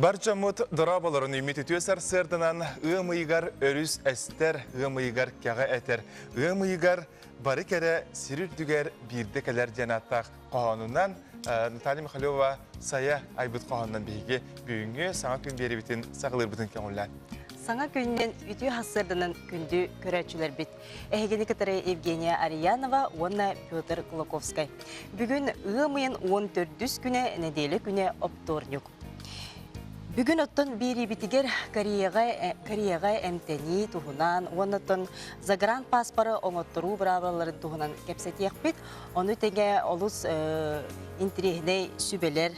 Бар дьоммут дорооболорун үүммүт үтүө сарсыарданан ыам ыйыгар өрүс эстэр, ыам ыйыгар кэҕэ этэр, ыам ыйыгар бары кэрэ сир үрдүгэр биирдэ кэлэр диэн ааттаах хоһоонунан Наталья Михалева Сайа айбыт хоһоонунан биһиги бүгүҥҥү саҥа күн биэрибитин саҕалыырбытын көҥүллээн. Саҥа күнүнэн үтүө сарсыарданан күндү көрөөччүлэрбит. Эһигини кытары Евгения Арьянова уонна Петр Кулаковскай. Бүгүн ыам ыйын 14 күнэ, нэдиэлэ күнэ оптуорньук. Бүгүн оттон биэриибитигэр Кореяҕа, Кореяҕа эмтэнии туһунан уонна оттон загранпаспоры оҥотторуу быраабылаларын туһунан кэпсэтиэхпит. Ону тэҥэ олус интириэһинэй сүбэлэр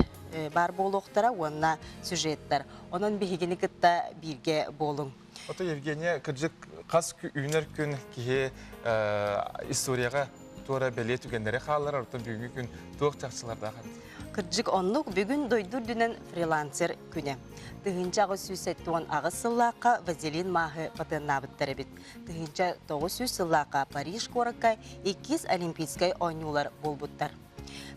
баар буолуохтара уонна сюжеттар. Онон биһигини кытта бииргэ буолуҥ. Ото Евгения, кырдьык хас үүнэр күн киһи историяҕа туора бэлиэ түгэннэри хаалларар, оттон бүгүҥҥү күн туох чахчылардаах эбит? Кырдьык оннук бүгүн дойду үрдүнэн фрилансер күнэ. 1878 сыллаахха Вазелин мааһы батыаннаабыттар эбит. 1900 сыллаахха Париж куоракка иккис Олимпийскай оонньуулар буолбуттар.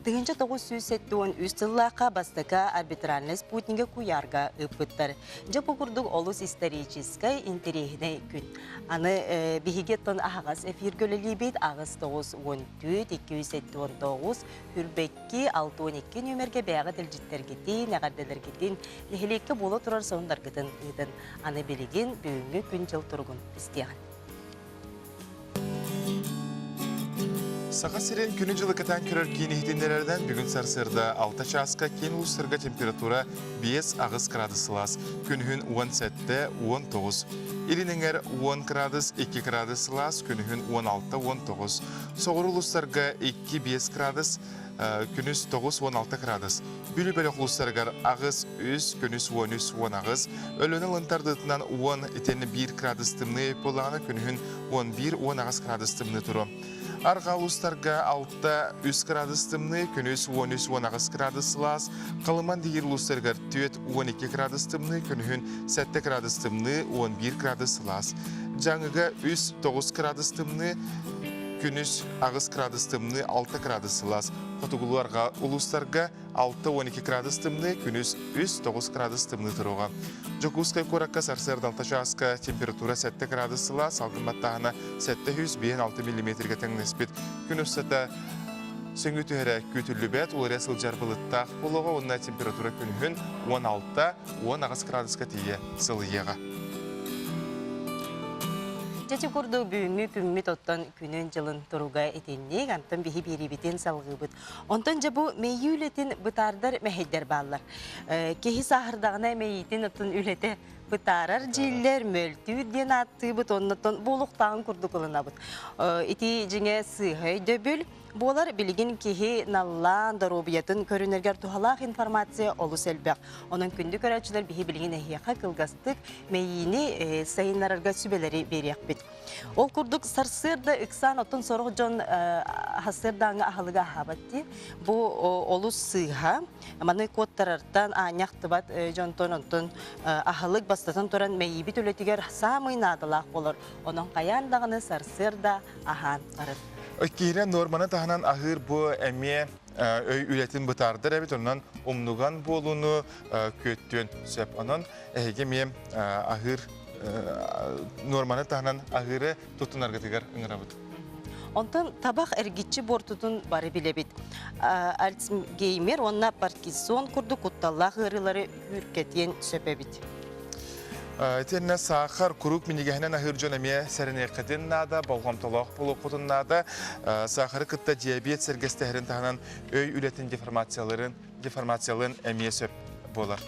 1973 сыллаахха бастакы арбитральнай спутнигы куйаарга ыыппыттар. Дьэ бу курдук олус историческай, интэриэһинэй күн. Аны биһиги оттон аһаҕас эфиргэ үлэлиибит 8 9 14 279 Хүрбэкки 62 нүөмэргэ бэйэҕит илдьиттэргитин, эҕэрдэлэргитин, нэһилиэккэ буола турар сонуннаргытын ыытын. Аны билигин бүгүҥҥү күн-дьыл туругун истиэҕин. Саха сирин күнү-дьылы кэтээн көрөр киин иһитиннэрэринэн бүгүн сарсыарда 6 чааска киин улуустарга температура 5-8 градус сылаас, күнүһүн 17, 19. Илин эҥэр 10 градус, 2 градус сылаас, күнүһүн 16, 19. Соҕуруу улуустарга 2-5 градус, күнүс 9-16 градус. Бүлүү бөлөх улуустарыгар 8-3, күнүс 13-18, Өлүөнэ ылын тардыытынан 10 итиэннэ 1 градус тымныы буоллаҕына күнүһүн 11-18 градус тымныы туруо. Арҕаа улуустарга 6-3 градус тымныы, күнүс 13-18 градус сылаас, Халыман диир улуустарыгар 4-12 градус тымныы, күнүһүн 7 градус тымныы, 11 градус сылаас. Дьааҥыга 3-9 градус тымныы, күнүс 8 градус тымныы, 6 градус сылаас. Хотугулуу-арҕаа улуустарга 6-12 градус тымныы, күнүс 3-9 градус тымныы туруоҕа. Дьокуускай куоракка сарсыарда 6 чааска температура 7 градус сылаас, салгын баттааһына 756 миллиметргэ тэҥнэспит. Күн устата сөҥүү түһэрэ күүтүллүбэт, уларыйа сылдьар былыттаах буолуоҕа уонна температура күнүһүн 16-18 градуска тиийэ сылыйыаҕа. Дьэ ити курдук бүгүҥҥү күммүт оттон күнүн-дьылын туруга итинник. Антон биһи биэриибитин салҕыыбыт. Онтон дьэ бу мэйии үлэтин бытаардар мэһэйдэр бааллар. Киһи сааһырдаҕына мэйиитин оттон үлэтэ бытаарар дьииллэр, мөлтүүр диэн ааттыыбыт, оннуттан буолуохтааҕын курдук ылынабыт. Ити дьиҥэ сыыһа өйдөбүл буолар. Билигин киһи наллаан доруобуйатын көрүнэргэр туһалаах информация олус элбэх. Онон күндү көрөөччүлэр биһи билигин эһиэхэ кылгастык мэйиини сайыннарарга сүбэлэри биэриэхпит. Ол курдук сарсыарда ыксаан оттон сорох дьон сарсыардааҥҥы аһылыгы аһаабат дии. Бу олус сыыһа. Маны куоттарартан аанньахтыбат дьонтон онтон аһылык бастатан туран мэйиибит үлэтигэр саамай наадалаах болор. Онон хайаан даҕаны сарсыарда аһаан барар. Киирэн нуорманы таһынан аһыыр бу эмиэ өй үлэтин бытаардар эбит, онон умнуган буолууну күөттүөн сөп. Онон эһиги эмиэ аһыыр нуорманы таһынан аһыыры туттунаргытыгар ыҥырабыт. Онтон табах эргиччи буортутун бары билэбит. Альцгеймер уонна Паркинсон курдук кутталлаах ыарыылары күүркэтиэн сөп эбит. Итиэннэ саахар куруук минньигэһинэн аһыыр дьон эмиэ сэрэниэххитин наада, болҕомтолоох буолуоххутун наада. Саахары кытта диабет сэргэстэһэрин таһынан өй үлэтин деформацияларын деформациялыан эмиэ сөп буолар.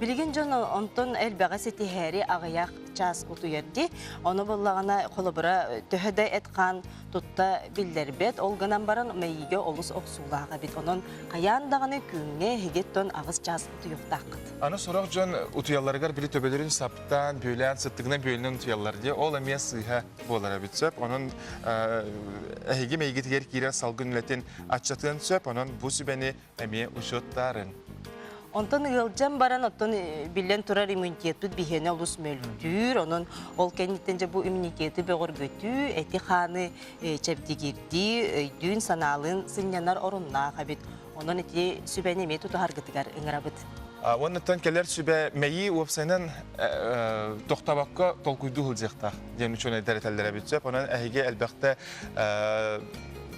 Билигин дьон онтон элбэҕи ситиһээри аҕыйах чаас утуйар дии. Ону буллаҕына, холобура, төһө да эт-хаан тутта биллэрбэт, ол гынан баран мэйиигэ олус охсуулаах эбит. Онон хайаан даҕаны күҥҥэ эһигиттэн 8 чаас утуйуохтааххыт. Аны сорох дьон утуйалларыгар били төбөлөрүн саптаан, бүөлээн, сыттыгынан бүөлүнэн утуйаллар дии. Ол эмиэ сыыһа буолар эбит сөп. Онон эһиги мэйигитигэр киирэр салгын үлэтин аччатыан сөп, онон бу сүбэни эмиэ учуоттаарын. Онтон ыалдьан баран, оттон биллэн турар иммунитетпыт биһиэнэ олус мөлтүүр. Онон ол кэнниттэн дьэ бу иммунитеты бөҕөргөтүү, эти-хааны чэбдигирдии, өйдүүн-санаалыын сынньанар оруннаах эбит. Онон ити сүбэни эмиэ тутуһаргытыгар ыҥырабыт. Уоннаттан кэлэр сүбэ мэйии уопсайынан тохтобокко толкуйдуу сылдьыахтаах диэн учуонайдар этэллэр эбит сөп. Онон эһиги элбэхтэ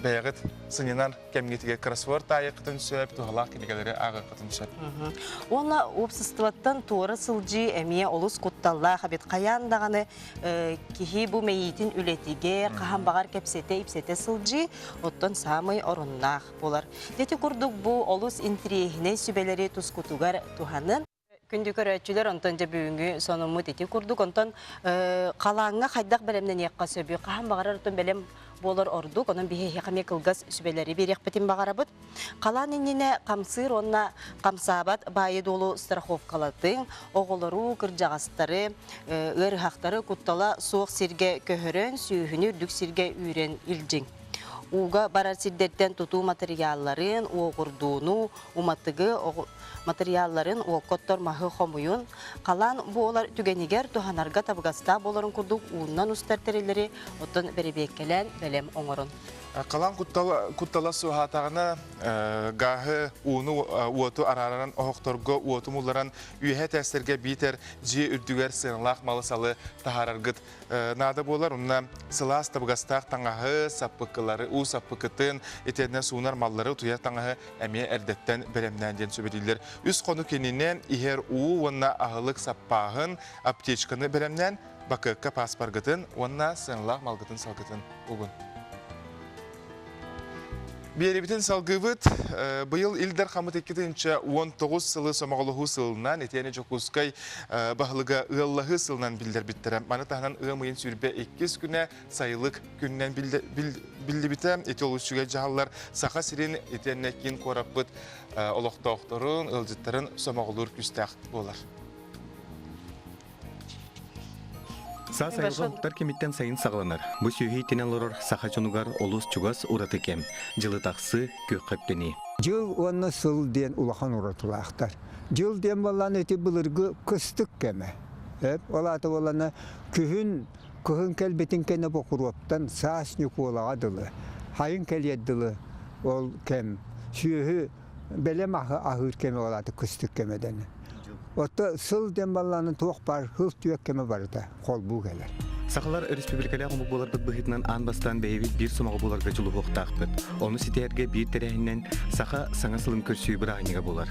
бэйэҕит сынньанар кэмҥитигэр кроссворд таайыаххытын сөп, туһалаах кинигэлэри ааҕыаххытын сөп. Уонна уопсастыбаттан туора сылдьыы эмиэ олус кутталлаах эбит. Хайаан даҕаны киһи бу мэйиитин үлэтигэр хаһан баҕар кэпсэтэ-ипсэтэ сылдьыы, оттон саамай оруннаах буолар. Ити курдук бу олус интириэһинэй сүбэлэри тускутугар туһанын. Күндү көрөөччүлэр, онтон дьэ бүгүҥҥү сонуммут ити курдук. Онтон халааҥҥа хайдах бэлэмнэниэххэ сөбүй? Хаһан баҕарар оттон бэлэм буолар ордук. Онон биһи эһиэхэ эмиэ кылгас сүбэлэри биэриэхпитин баҕарабыт. Халаан иннинэ хамсыыр уонна хамсаабат баайы-дуолу страховкалатыҥ, оҕолору, кырдьаҕастары, ыарыһахтары куттала суох сиргэ көһөрөн, сүөһүнү үрдүк сиргэ үүрэн илдьиҥ. Ууга барар сирдэртэн тутуу матырыйаалларын, уоҕурдууну, уматыгы матырыйаалларын уокка оттор маһы хомуйун, халаан буолар түгэнигэр туһанарга табыгастаах буоларын курдук ууннан устар тэриллэри оттон бэрэбиэркэлээн бэлэм оҥорун. Халаан куттала суоһаатаҕына гааһы, ууну, уоту арааран оһохторго уоту мулларан үөһэ этээстэргэ биитэр дьиэ үрдүгэр сыаналаах малы-салы таһаараргыт наада буолар. Онно сылаас табыгастаах таҥаһы, саппыкылары, уу саппыкытын, итиэннэ суунар маллары, утуйар таҥаһы эмиэ эрдэттэн бэлэмнээн диэн сүбэлииллэр. Үс хонук иннинэ иһэр уу уонна аһылык саппааһын, аптечканы бэлэмнээн, бакыакка пааспаргытын уонна сыаналаах малгытын-салгытын угун. Биэрибитин салгыыбыт. Быйыл Ил Дархаммыт 2019 сылы сомоҕолоһуу сылынан, итиэнэ Дьокуускай баһылыга ыаллаһыы сылынан биллэрбиттэрэ. Маны таһынан ыам ыйын 22 күнэ сайылык күнүнэн биллибитэ. Ити олус үчүгэй дьаһаллар Саха сирин итиэннэ киин куораппыт олохтоохторун, ыалдьыттарын сомоҕолуур күүстээх буолар. Саас айылҕа уһуктар кэмиттэн сайын саҕаланар. Бу сүөһү иитинэн олорор саха дьонугар олус чугас ураты кэм. Дьылы тахсыы, күөххэ үктэнии. Дьыл уонна сыл диэн улахан уратылаахтар. Дьыл диэн буоллаҕына ити былыргы кыстык кэмэ. Ол аата буоллаҕына күһүн кыһын кэлбитин кэннэ Бокуруоптан саас Ньукуолаҕа дылы, хайын кэлиэр дылы ол кэм сүөһү бэлэм аһы аһыыр кэмэ ол аата кыстык кэмэ дэнэр. Отто сыл диэн баллааны туох баар сыл түөк кэмэ барыта холбуу кэлэр. Сахалар республикалаах омук буоларбыт быһыытынан аан бастаан бэйэбит биир сомоҕо буоларга дьулуһуохтаахпыт. Ону ситиһэргэ биир тэрээһининэн саха саҥа сылын көрсүү бырааһынньыга буолар.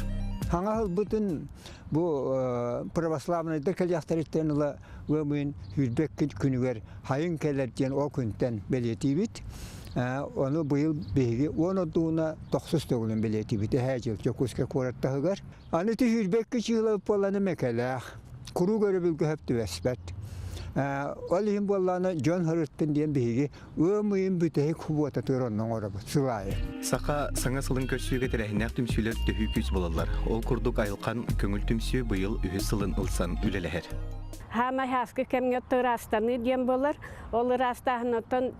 Саҥа сылбытын бу православнайдар кэлиэхтэриттэн ыла ыам ыйын 22 күнүгэр хайын кэлэр диэн ол күнтэн бэлиэтиибит. Ону быйыл биһиги уон ордууна тохсус төгүлүн бэлиэтиибит эһээ дьыл Дьокуускай куорат таһыгар. Аны түһүүрбэккэ чыыла буолланы мэкэлээх, куруук өрөбүлгэ сөп түбэспэт. Ол иһин буоллаҕына дьон сырыттын диэн биһиги ыам ыйын бүтэһик субуотатыгар онно оҥоробут сыл аайы. Саха саҥа сылын көрсүүгэ тэрээһиннээх түмсүүлэр төһүү күүс буолаллар. Ол курдук Айылхан көҥүл түмсүү быйыл үһүс сылын ылсан үлэлэһэр. Хаамай ааскы кэмҥэ ырастаныы диэн буолар. Ол ыраастааһынтан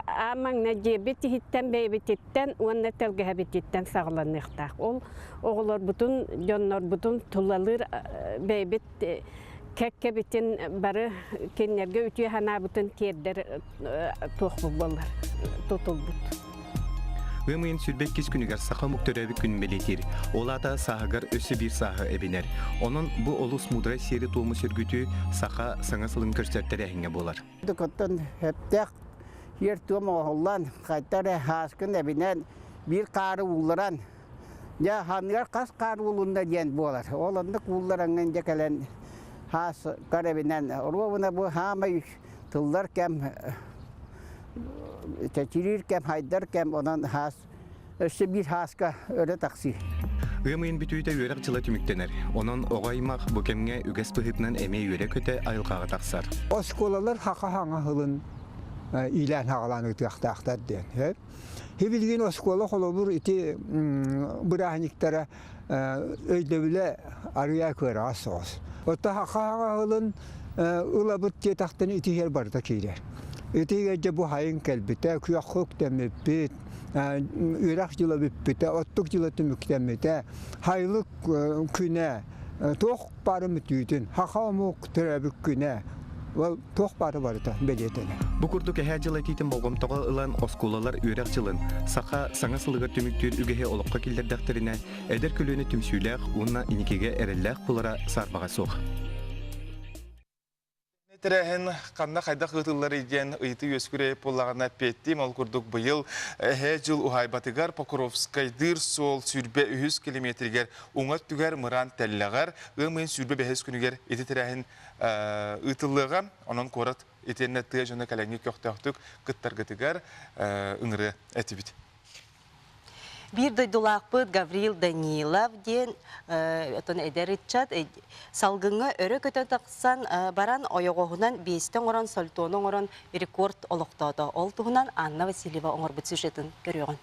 аан маҥнай дьиэбит иһиттэн, бэйэбититтэн уонна тэлгэһэбититтэн саҕаланыахтаах. Ол оҕолорбутун, дьоннорбутун тулалыыр бэйэбит кэккэбитин бары кинилэргэ үтүө санаабытын тиэрдэр туохпут буолар, тутулбут. Ыам ыйын 22 күнүгэр саха омук төрөөбүт күнүн бэлиэтиир. Ол аата сааһыгар өссө биир сааһы эбинэр. Онон бу олус мудрай сиэри-туому сөргүтүү саха саҥа сылын көрсөр тэрээһиҥҥэ буолар. Оттон сөптөөх сиэр-туом оҥоһуллан, хайта эрэ һааскын эбинэн, биир хаары уулларан, дьэ ханыгар хас хаар уулунна диэн буолар. Ол оннук ууллараҥҥын дьэ кэлэн хааскар эбинэн, оруобуна бу хаамай тыллар кэм, чэчириир кэм, хайдар кэм, онон хаас өссө биир хааска өрө тахсыы. Ыам ыйын бүтүүтэ үөрэх дьыла түмүктэнэр. Онон оҕо аймах бу кэмҥэ үгэс быһыытынан эмиэ үөрэ-көтө айылҕаҕа тахсар. Оскуолалар хаха хаҥа сылын иилээн-хаҕалаан ыытыахтаахтар диэн. Билигин оскуола холобур ити бырааһынньыктара өйдөбүлэ арыйа кыараҕас соҕус. Оттон хаха хаҥа сылын ылабыт диэтэхтэн итиһэр барыта киирэр. Итигэ дьэ бу хайын кэлбитэ, күөххэ үктэммиппит, үөрэх дьыла бүппүтэ, оттук дьыла түмүктэммитэ, хайылык күнэ, туох бары мүтүүтүн, саха омук төрөөбүт күнэ. Ол туох баара барыта бэлиэтэнэр. Бу курдук эһээ дьыл этиитин болҕомтоҕо ылан оскуолалар үөрэх дьылын саха саҥа сылыгар түмүктүүр үгэһи олоххо киллэрдэхтэринэ эдэр көлүөнэ түмсүүлээх уонна инникигэ эрэллээх буолара саарбаҕа суох. Тэрээһин ханна хайдах ыытылларый диэн ыйытыы үөскүрэ буоллаҕына эппиэттиим. Ол курдук быйыл эһээ дьыл уһаайбатыгар Покровскайдыыр суол 23 километригэр уҥа өттүгэр мыраан тэллэҕэр ыам ыйын 25 күнүгэр ити тэрээһин ыытыллыаҕа. Онон куорат итиэннэ тыа дьоно кэлэҥҥи көхтөөхтүк кыттаргытыгар ыҥырыа этибит. Биир дойдулаахпыт Гаврил Данилов диэн отон эдэр ыччат салгыҥҥа өрө көтө тахсан баран ойоҕоһунан биэстэ оҥорон сальтону оҥорон рекорд олохтоото. Ол туһунан Анна Васильева оҥорбут сюжетын көрүөҕүн.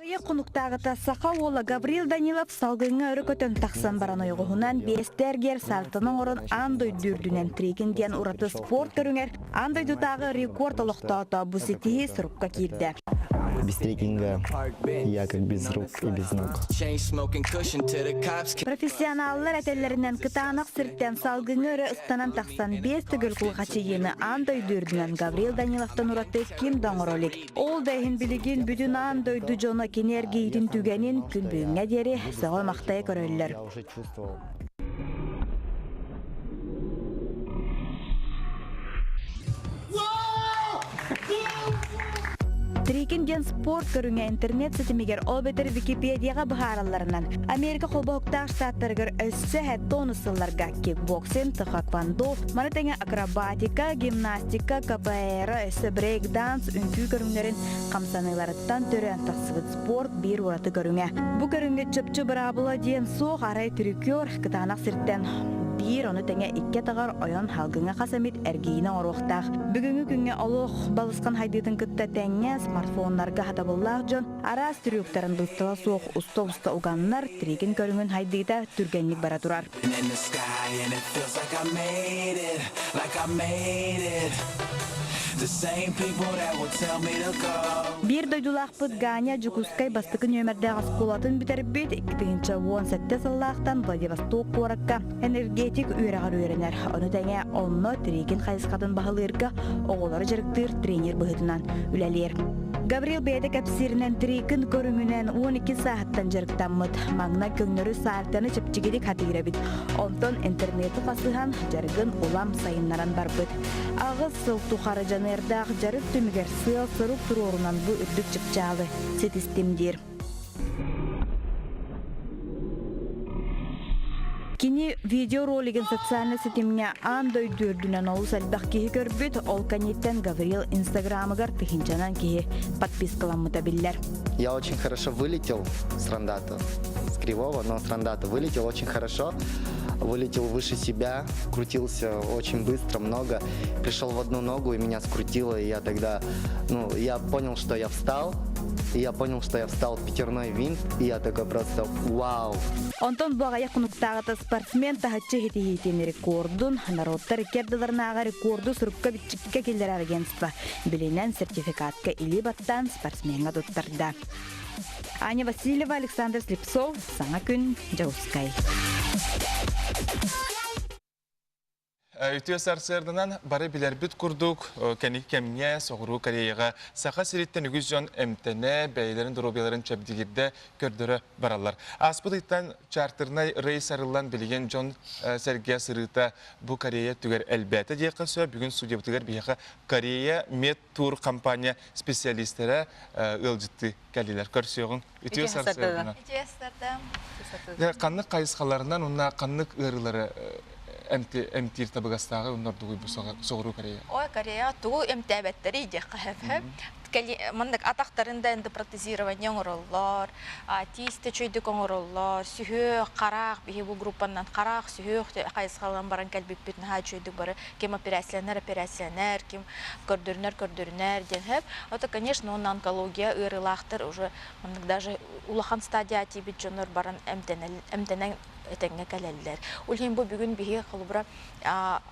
Аҕыйах хонуктааҕыта саха уола Гаврил Данилов салгыҥҥа өрө көтөн тахсан баран ойоҕоһунан биэстэ эргиэр сальтону оҥорон аан дойду үрдүнэн трекинг диэн ураты спорт көрүҥэр Аан дойдутааҕы рекорд олохтоото бу ситиһии сурукка киирдэ. Без трекинга я как без рук и без ног. Профессионаллар этэллэринэн кытаанах сиртэн салгыҥҥа өрө ыстанан тахсан биэс төгүл кулхачыйыыны аан дойду үрдүнэн Гаврил Даниловтан ураты ким да оҥоро илик. Ол да иһин билигин бүтүн аан дойду дьоно кини эргийиитин түгэнин күн бүгүҥҥэ диэри сөҕө-махтайа көрөллөр. Я уже чувствовал. Трекинг диэн спорт көрүҥэ интернет ситимигэр ол эбэтэр Википедияҕа быһааралларынан, Америка холбоһуктаах штаттарыгар өссө тонус сылларга кикбоксинг, тхэквондо, маны тэҥэ акробатика, гимнастика, КПР, өссө брейк-данс үҥкүү көрүҥнэрин хамсаныыларыттан төрөөн тахсыбыт спорт биир ураты көрүҥэ. Бу көрүҥҥэ чопчу быраабыла диэн суох, арай трюкер кытаанах сиртэн биир, ону тэҥэ икки атаҕар ойон салгыҥҥа хас эмит эргийиини оҥоруохтаах. Бүгүҥҥү күҥҥэ олох балысхан хайдыытын кытта тэҥҥэ смартфоннарга хатабыллаах дьон араас трюктарын быыстала суох уста-уста уганнар, трекинг көрүҥүн хайдыыта түргэнник бара турар. In the sky and it feels like I made it, like I made it. The same people that will tell me to go. Биир дойдулаахпыт Ганя Дьокуускай бастакы нүөмэрдээх оскуолатын бүтэрбит 2017 сыллаахтан Владивосток куоракка энергетик үөрэҕэр үөрэнэр. Ону тэҥэ онно трекинг хайысхатын баһылыырга оҕолору дьарыктыыр тренер быһыытынан үлэлиир. Гаврил бэйэтэ кэпсииринэн трекинг көрүҥүнэн 12 сааһыттан дьарыктаммыт. Маҥнай көҥнөрү саартаны чэпчэкитик хатыыр эбит. Онтон интернети хасыһан дьарыгын улам сайыннаран барбыт. Аҕыс сыл тухары дьаныардаах дьарык түмүгэр сыал-сорук туруорунан бу үрдүк чыпчаалы ситистим диир. Кини видеоролигын социальнай ситимҥэ аан дойду үрдүнэн олус элбэх киһи көрбүт, ол кэнниттэн Гаврил Инстаграмыгар тыһыынчанан киһи подпискаламмыта биллэр. Я очень хорошо вылетел с рандата, с кривого, но с рандата вылетел очень хорошо. Вылетел выше себя, крутился очень быстро, много. Пришел в одну ногу и меня скрутило, и я тогда, ну, я понял, что я встал, и я понял, что я встал в пятерной винт, и я такой просто вау. Онтон бу аҕыйах хонуктааҕыта спортсмен таһыччы ситиһиитин рекордун народтар икки ардыларынааҕы рекорду сурукка-бичиккэ киллэрэр агентство билинэн сертификатка илии баттаан спортсмеҥҥа туттарда. Аня Васильева, Александр Слепцов, Саҥа күн, Дьокуускай. Үтүө сарсыарданан бары билэрбит курдук, кэнники кэмҥэ Соҕуруу Кореяҕа Саха сириттэн үгүс дьон эмтэнэ, бэйэлэрин доруобуйаларын чэбдигирдэ, көрдөрө бараллар. Ааспыт ыйтан чартернай рейс арыллан билигин дьон сэргэ сырыыта бу Корея өттүгэр элбээтэ диэххэ сөп. Бүгүн судьябытыгар биһиэхэ Корея Медтур компания специалистэрэ ыалдьыттыы кэллилэр. Көрсүөҕүҥ. Үтүө сарсыарданан. Үтүө сарсыардан. Ханнык хайысхаларынан уонна ханнык ыарыылары эмтиир табыгастааҕы уонна ордугуй бу Соҕуруу Корея? Ой, Корея тугу эмтээбэттэри диэххэ сөп. Маннык атахтарын да эндопротезирование оҥороллор, тиис да үчүгэйдик оҥороллор, сүһүөх, хараах, биһи бу группанан хараах, сүһүөх хайысхаланан баран кэлбиппит наһаа үчүгэйдик бары ким операцияланар, операцияланар, ким көрдөрүнэр, көрдөрүнэр диэн сөп. Это, конечно, уонна онкология ыарыылаахтар уже маннык даже улахан стадия тиийбит дьоннор баран эмтэнэн этэҥҥэ кэлэллэр. Ол иһин бу бүгүн биһиги холобура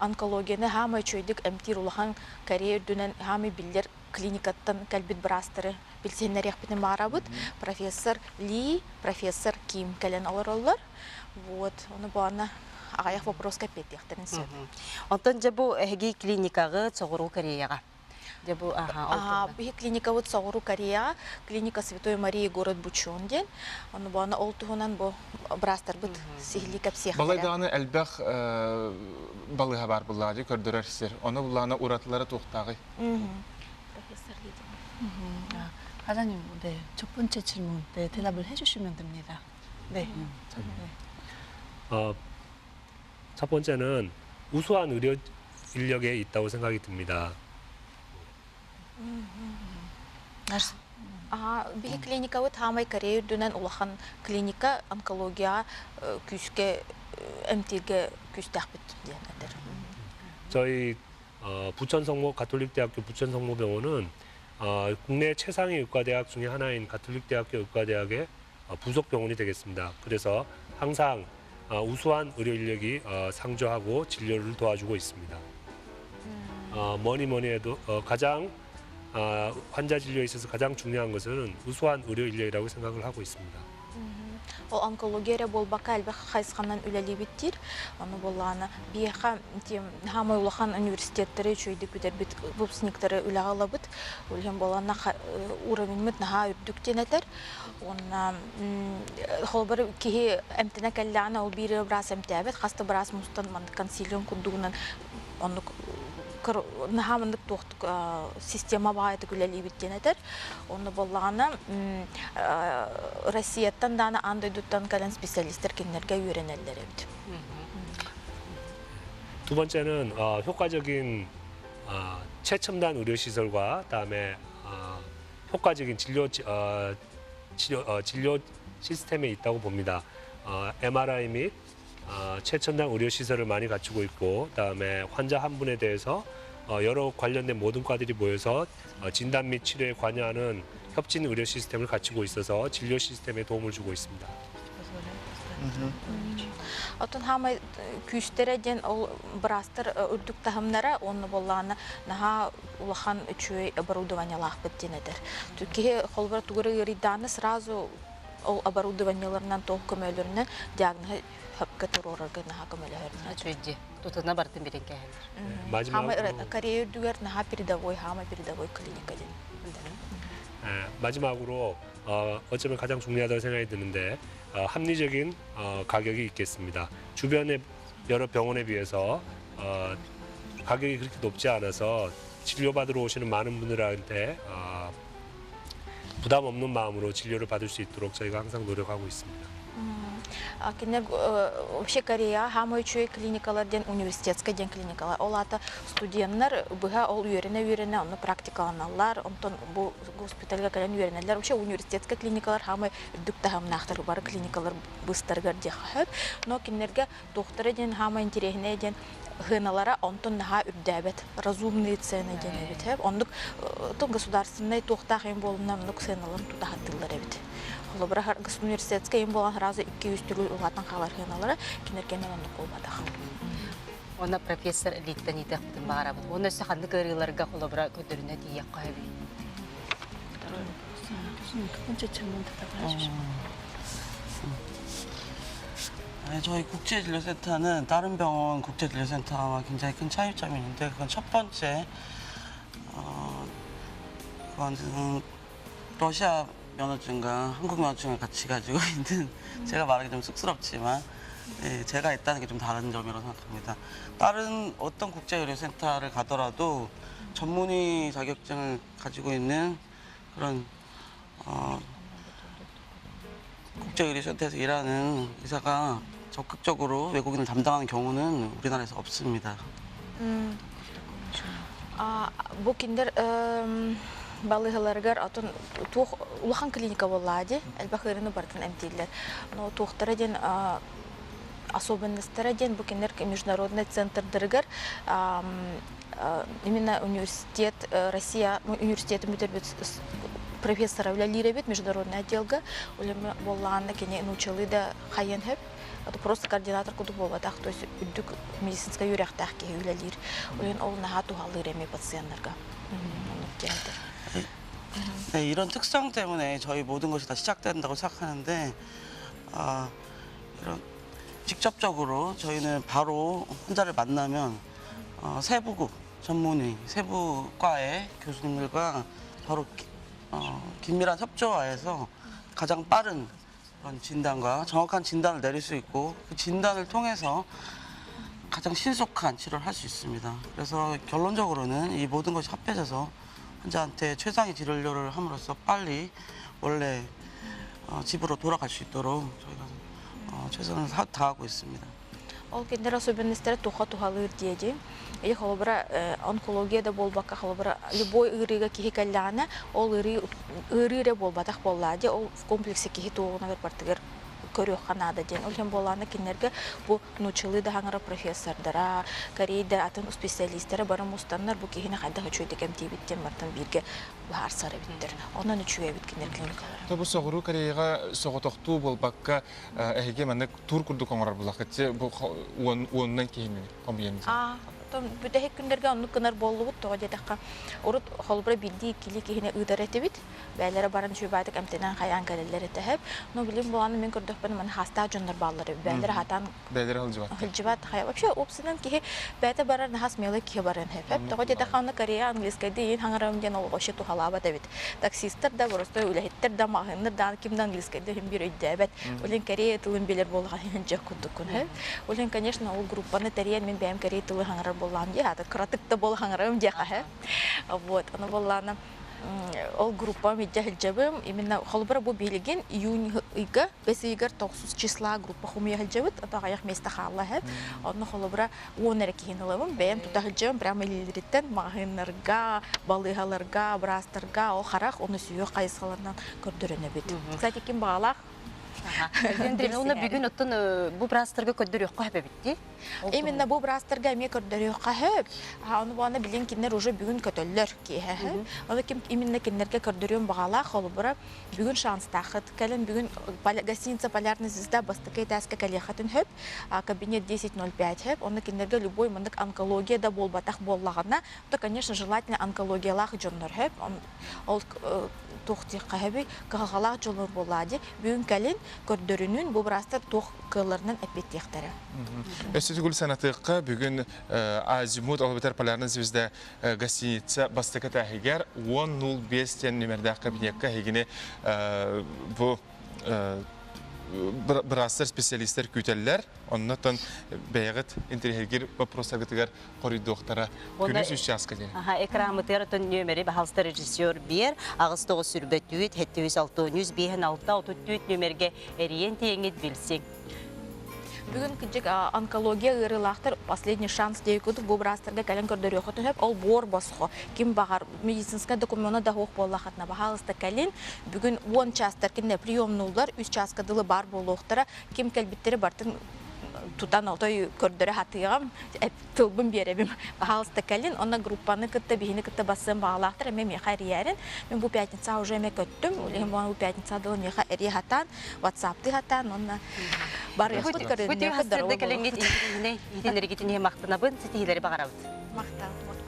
онкологияны хаамай үчүгэйдик эмтиир улахан Корея үрдүнэн хаамай биллэр клиникаттан кэлбит быраастары билсиһиннэриэхпитин баҕарабыт. Профессор Ли, профессор Ким кэлэн олороллор. Вот, ону буана. Аҕыйах вопроска эппиэттиэхтэрин сөп. Онтон дьэ бу эһиги клиникаҕыт Соҕуруу Кореяҕа. Дьэ бу аха ол туһунан. Биһи клиникабыт Соҕуруу Кореяҕа, клиника Святой Марии город Бучон диэн. Ону бу ол туһунан бу быраастарбыт сиһилии кэпсиэхтэрэ. Балай даҕаны элбэх балыыһа баар буллаҕа дии көрдөрөр сир. Ону буллаҕына уратылара туохтааҕый? Профессор Лидия. 과장님, 네, 첫 번째 질문, 네, 대답을 해주시면 됩니다. 네. 네. 어, 첫 번째는 우수한 의료 인력에 있다고 생각이 듭니다. Биһи клиникабыт хаамай Корея үрдүнэн улахан клиника онкология күүскэ эмтииргэ күүстээхпит диэн этэр. 저희 어, 부천성모 가톨릭대학교 부천성모병원은 어, 국내 최상위 의과대학 중에 하나인 가톨릭대학교 의과대학의 어, 부속 병원이 되겠습니다. 그래서 항상 어, 우수한 의료 인력이 어, 상주하고 진료를 도와주고 있습니다. 어, 뭐니 뭐니 해도 어, 가장 어, 환자 진료에 있어서 가장 중요한 것은 우수한 의료 인력이라고 생각을 하고 있습니다. Ол онкология эрэ буолбакка элбэх хайысханан үлэлиибит диир. Ону буоллаҕына биһиэхэ хаамай улахан университеттары үчүгэйдик бүтэрбит выпускниктары үлэҕэ ылабыт. Ол иһин буоллаҕына уровеньмыт наһаа үрдүк диэн этэр. Уонна холобур киһи эмтэнэ кэллэҕинэ ол биир быраас эмтээбэт, хас да быраас мустан маннык консилиум курдугунан оннук наһаа маннык туохтук система баҕайытык үлэлиибит диэн этэр. Онно буоллаҕына Россияттан даҕаны аан дойдуттан кэлэн специалистар кинилэргэ үөрэнэллэр эбит. 두 번째는 어, 효과적인 어, 최첨단 의료시설과 그다음에 어, 효과적인 진료 어, 치료, 어, 진료 시스템에 있다고 봅니다. 어, MRI 및 어, 최첨단 의료시설을 많이 갖추고 있고 그다음에 환자 한 분에 대해서 어, 여러 관련된 모든 과들이 모여서 어, 진단 및 치료에 관여하는 협진 의료 시스템을 갖추고 있어서 진료 시스템에 도움을 주고 있습니다. Оттон хаамай күүстэрэ диэн ол быраастар үрдүк таһымнара уонна буоллаҕына наһаа улахан үчүгэй оборудованиелаахпыт диэн этэр. Киһи холобура тугу эрэ ыарыйдаҕына сразу ол оборудованиеларынан туох көмөлөрүнэн диагноһы сөпкө туруорарга наһаа көмөлөһөр. Үчүгэй тутуна бартын билин кэһэлэр. Хаамай 마지막으로 Корея үрдүгэр наһаа передовой, хаамай передовой клиника диэн. 마지막으로 어, 어쩌면 가장 중요하다고 생각이 드는데 어, 합리적인 어, 가격이 있겠습니다. 주변의 여러 병원에 비해서 어, 가격이 그렇게 높지 않아서 진료받으러 오시는 많은 분들한테 어, 부담 없는 마음으로 진료를 받을 수 있도록 저희가 항상 노력하고 있습니다. Кинилэр вообще Корея хаамай үчүгэй клиникалар диэн университетскай диэн клиникалар. Ол аата студеннар быһа ол үөрэнэ-үөрэнэ онно практикаланаллар, онтон бу госпитальга кэлэн үөрэнэллэр. Вообще университетскай клиникалар хаамай үрдүк таһымнаахтар бары клиникалар быстарыгар диэххэ сөп. Но кинилэргэ туохтара диэн хаамай интэриэһинэй диэн сыаналара онтон наһаа үрдээбэт разумные цены диэн эбит. Оннук государственнай туохтаах эм буолумна оннук сыаналарын тута сатыыллар эбит. Холобура университетскай эм буолан сразу 200 төгүл улаатан хаалар сыаналара кинилэргэ оннук буолбатах. Онно профессор Литтан итэхпитин баҕарабыт. Уонна өссө ханнык ыарыыларга холобура көрдөрүнэ тиийиэххэ сөбүй? 교수님 두 번째 질문 대답을 해주시면. 네, 저희 국제진료센터는 다른 병원 국제진료센터와 굉장히 큰 차이점이 있는데 그건 첫 번째, 어, 그건 러시아 면허증과 한국 면허증을 같이 가지고 있는 제가 말하기 좀 쑥스럽지만 예, 제가 있다는 게 좀 다른 점이라고 생각합니다. 다른 어떤 국제의료센터를 가더라도 전문의 자격증을 가지고 있는 그런 어, 국제의료센터에서 일하는 의사가 적극적으로 외국인을 담당하는 경우는 우리나라에서 없습니다. Бу кинилэр балыыһаларыгар атын туох улахан клиника буоллаҕа дии, элбэх ыарыыны барытын эмтииллэр. Но туохтара диэн особенностара диэн бу кинилэр международный центрдарыгар именно университет Россия университетин бүтэрбит профессора үлэлиир эбит международный отделга. Ол буоллаҕына кини научалыы да хайыан сөп. Это просто координатор курдук буолбатах, то есть үрдүк медицинскэй үөрэхтээх киһи үлэлиир. Ол ол наһаа туһалыыр эмиэ пациеннарга. Оннук диэн 네, 이런 특성 때문에 저희 모든 것이 다 시작된다고 생각하는데 아, 이런 직접적으로 저희는 바로 환자를 만나면 어, 세부국 전문의, 세부과의 교수님들과 바로 어, 긴밀한 협조하에서 가장 빠른 그런 진단과 정확한 진단을 내릴 수 있고 그 진단을 통해서 가장 신속한 치료를 할 수 있습니다. 그래서 결론적으로는 이 모든 것이 합해져서 환자한테 최상의 진료를 함으로써 빨리 원래 어, 집으로 돌아갈 수 있도록 저희가 어, 최선을 다하고 있습니다. Ол кинилэр особенностара туха туһалыыр диэди. Или холобура онкология да буолбакка холобура любой ыарыыга киһи кэллэҕинэ ол ыарыы ыарыы эрэ буолбатах буоллаа дии ол в комплексе киһи туоҕунагар бартыгар көрүөххэ наада диэн. Ол иһин буоллаҕына кинилэргэ бу нууччалыы да хаҥара профессордара, корейдар атын специалистара бары мустаннар бу киһини хайдах үчүгэйдик эмтиибит диэн бартан бииргэ быһаарсар эбиттэр. Онон үчүгэй эбит кинилэр клиникалара. Бу соҕуруу Кореяҕа соҕотохтуу буолбакка эһиги маннык тур курдук оҥорор булахыт бу уонунан киһини хомуйан бүтэһик күннэргэ оннук гынар буоллубут тоҕо диэтэххэ урут холобура биирдии иккилии киһини ыытар этибит бээлэрэ баран үчүгэйдик эмтэнэн хайаан кэлэллэр этэ сөп но билим буолан мин көрдөхпүнэ маны хаастаах дьоннор бааллар эбит бээлэрэ хатаан бээлэрэ сылдьыбат сылдьыбат вообще уопсайынан киһи бэйэтэ барар наһаа смелый киһи барыан сөп тоҕо диэтэххэ онно Корея английскайдыы иин хаҥарам диэн ол вообще туһалаабат эбит таксистар да боростой үлэһиттэр да маҕаһыыннар да ким да английскайдыы иһин биир өйдөөбөт Улин Корея тылын билэр буоллаҕа дьэ курдуккун сөп Улин конечно ол группаны тэрийэн мин бэйэм Корея тылы хаҥарар буоллаҕым дии аата кыратык да буола хаҥарарым диэхэ вот ону буоллаҕына ол группам илдьэ сылдьабым именно холобура бу билигин июнь ыйга бэс ыйыгар тохсус числа группа хомуйа сылдьабыт ото аҕыйах миэстэ хаалла сөп онно холобура уон эрэ киһини ылабын бэйэм тута сылдьабын прямо илиилэриттэн маҕаһыыннарга балыыһаларга быраастарга ол харах уонна сүһүөх хайысхаларынан көрдөрөнөбүт кстати ким баҕалаах Уонна бүгүн оттон бу быраастарга көрдөрүөххэ сөп эбит дии. Именно бу быраастарга эмиэ көрдөрүөххэ сөп. Ону буолана билин кинилэр уже бүгүн көтөллөр киэһэ. Ону ким именно кинилэргэ көрдөрүөн баҕалаах холобура бүгүн шанстаахыт. Кэлин бүгүн гостиница Полярная звезда бастакы этээскэ кэлиэххитин сөп. Кабинет 10.05 сөп. Онно кинилэргэ любой маннык онкология да буолбатах буоллаҕына, то, конечно, желательно онкологиялаах дьоннор сөп. Ол туох диэххэ сөбүй, кыһалҕалаах дьоннор буоллаа дии. Бүгүн кэлин көрдөрүнүн бу быраастар туох кыалларынан эппиэттиэхтэрэ. Өссө түгүл санатыахха бүгүн Азимут ол эбэтэр Полярная звезда гостиница бастакы этээһигэр 10.05 диэн нүмердээх кабинекка эһигини бу быраастар специалистер күүтэллэр. Оннотон бэйэҕит интэриэһиргиир вопростаргытыгар хоруйдуохтара. Күнүс үс чааска диэн. Экраммытыгар отон нүөмэри баһалыста режиссер биэр аҕыс тоҕус сүрбэ түүт, хэттүүс алтыонүс биэһин алта отут түүт нүөмэргэ эрийэн тиэҥҥит билсиҥ. Бүгүн кырдьык онкология ыарыылаахтар последний шанс диэки курдук бу быраастарга кэлэн көрдөрүөххүтүн сөп. Ол буор босхо. Ким баҕар медицинскэй докумена да суох буоллаххытына баһаалыста кэлин. Бүгүн 10 чаастар кинилэр приемнууллар, үс чааска дылы баар буолуохтара. Ким кэлбиттэри бартын тутан отой көрдөрө хатыаҕым, тылбын биэрэбим. Пожалуйста, кэлин, онно группаны кытта, биһини кытта бассыан баҕалаахтар, эмиэ миэхэ эрийээрин. Мин бу пятница уже эмиэ көттүм, улиһин бу пятница дылы миэхэ эрийэ хатаан, ватсаптыы хатаан, онно барыахпыт көрүннүөхпүт, здоровый кэлиҥҥит иһитиннэргитин иһин махтанабын, ситиһиилэри баҕарабыт. Махтал, махтал.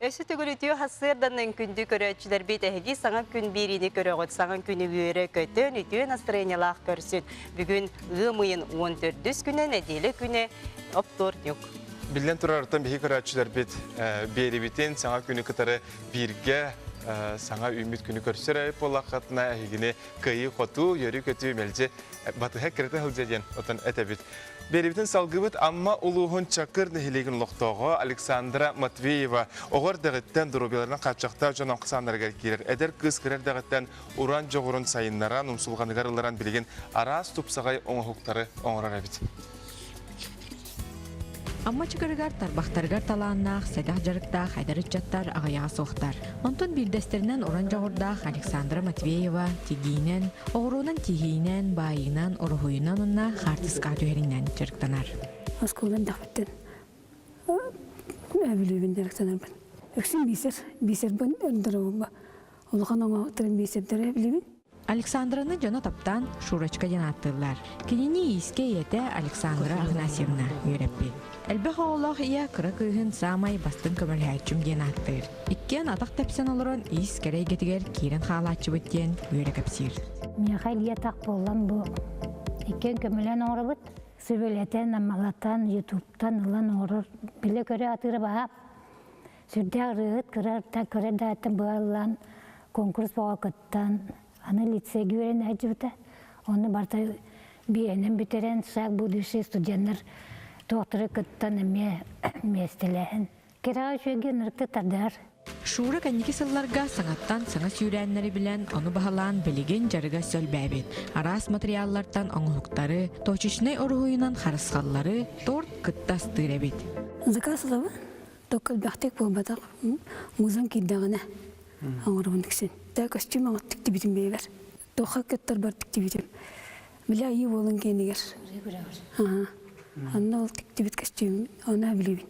Өссө төгүл үтүө сарсыарданан күндү көрөөччүлэрбит эһиги саҥа күн биэриини көрөҕүт, саҥа күнү үөрэ көтөн, үтүө настроениелаах көрсүн. Бүгүн ыам ыйын 14 күнэ, нэдиэлэ күнэ оптуорньук. Биллэн турарыттан биһиги көрөөччүлэрбит биэрибитин саҥа күнү кытары бииргэ саҥа үүммүт күнү көрсөр эбит буоллаххытына эһигини кыайыы-хотуу, үөрүү-көтүү мэлдьи батыһа кирэтэ сылдьа диэн отон этэбит. Биэрибитин салгыбыт Амма улууһун Чакыр нэһилиэгин олохтооҕо Александра Матвеева оҕо эрдэҕиттэн доруобуйаларынан хааччахтаах дьон ахсааннарыгар киирэр. Эдэр кыыс кыра эрдэҕиттэн уран дьоҕурун сайыннаран, умсулҕаныгар ылларан билигин араас тупсаҕай оҥоһуктары оҥорор эбит. Амма Чакырыгар тарбахтарыгар талааннаах, сэдэх дьарыктаах эдэр ыччаттар аҕыйаҕа суохтар. Онтон биирдэстэринэн уран дьоҕурдаах Александра Матвеева тигиинэн, оҕуруонан тиһиинэн, баайыынан, уруһуйунан уонна хаартыскаҕа түһэринэн дьарыктанар. Оскуола элбэхпиттэн Бүлүүбүн дьарыктанарбын. Үксүн бисер, бисербин ырдарабын. Улахан оҥоһуктарын бисердэрэ билибин. Александраны дьоно таптаан Шурочка диэн ааттыыллар. Кинини иискэ ийэтэ Александра Афанасьевна үөрэппит. Элбэх оҕолоох ийэ кыра кыыһын саамай бастыҥ көмөлөһөөччүм диэн ааттыыр. Иккиэн атах тэпсэн олорон иис кэрэ эйгэтигэр киирэн хаалааччыбыт диэн үөрэ кэпсиир. Миэхэ илии-атах буолан бу иккиэн көмөлөөн оҥоробут. Сүбэлэтэн, аммалатан, ютубтан ылан оҥорор билэ-көрө атыыра баһаап. Сүрдээх ырыаһыт кыра кыра дааттан быһаллаан конкурс бөҕө кыттан аны лицейгэ үөрэнэ сылдьыбыта. Ону барыта биэнэн бүтэрэн шаг будущий студеннар туохтары кыттан эмиэ миэстэлэһэн кэрэҕэ үчүгэйгэ ынырыкты тардыһар. Шура кэнники сылларга саҥаттан саҥа сүүрээннэри билэн, ону баһылаан билигин дьарыга сөлбөөбүт. Араас материаллартан оҥоһуктары, точечнай оруһуйунан харысхаллары, торт кытта астыыр эбит. Заказ ылабын. Только элбэхтик буолбатах. Музон киирдэҕинэ оҥоробун иксин. Тэ костюм оҥоттук тибитим бэйэбэр. Туохха кыттарбар тиктибитим. Били айыы буолан киэнигэр. Аха. Онно ол тиктибит костюм оны билибин.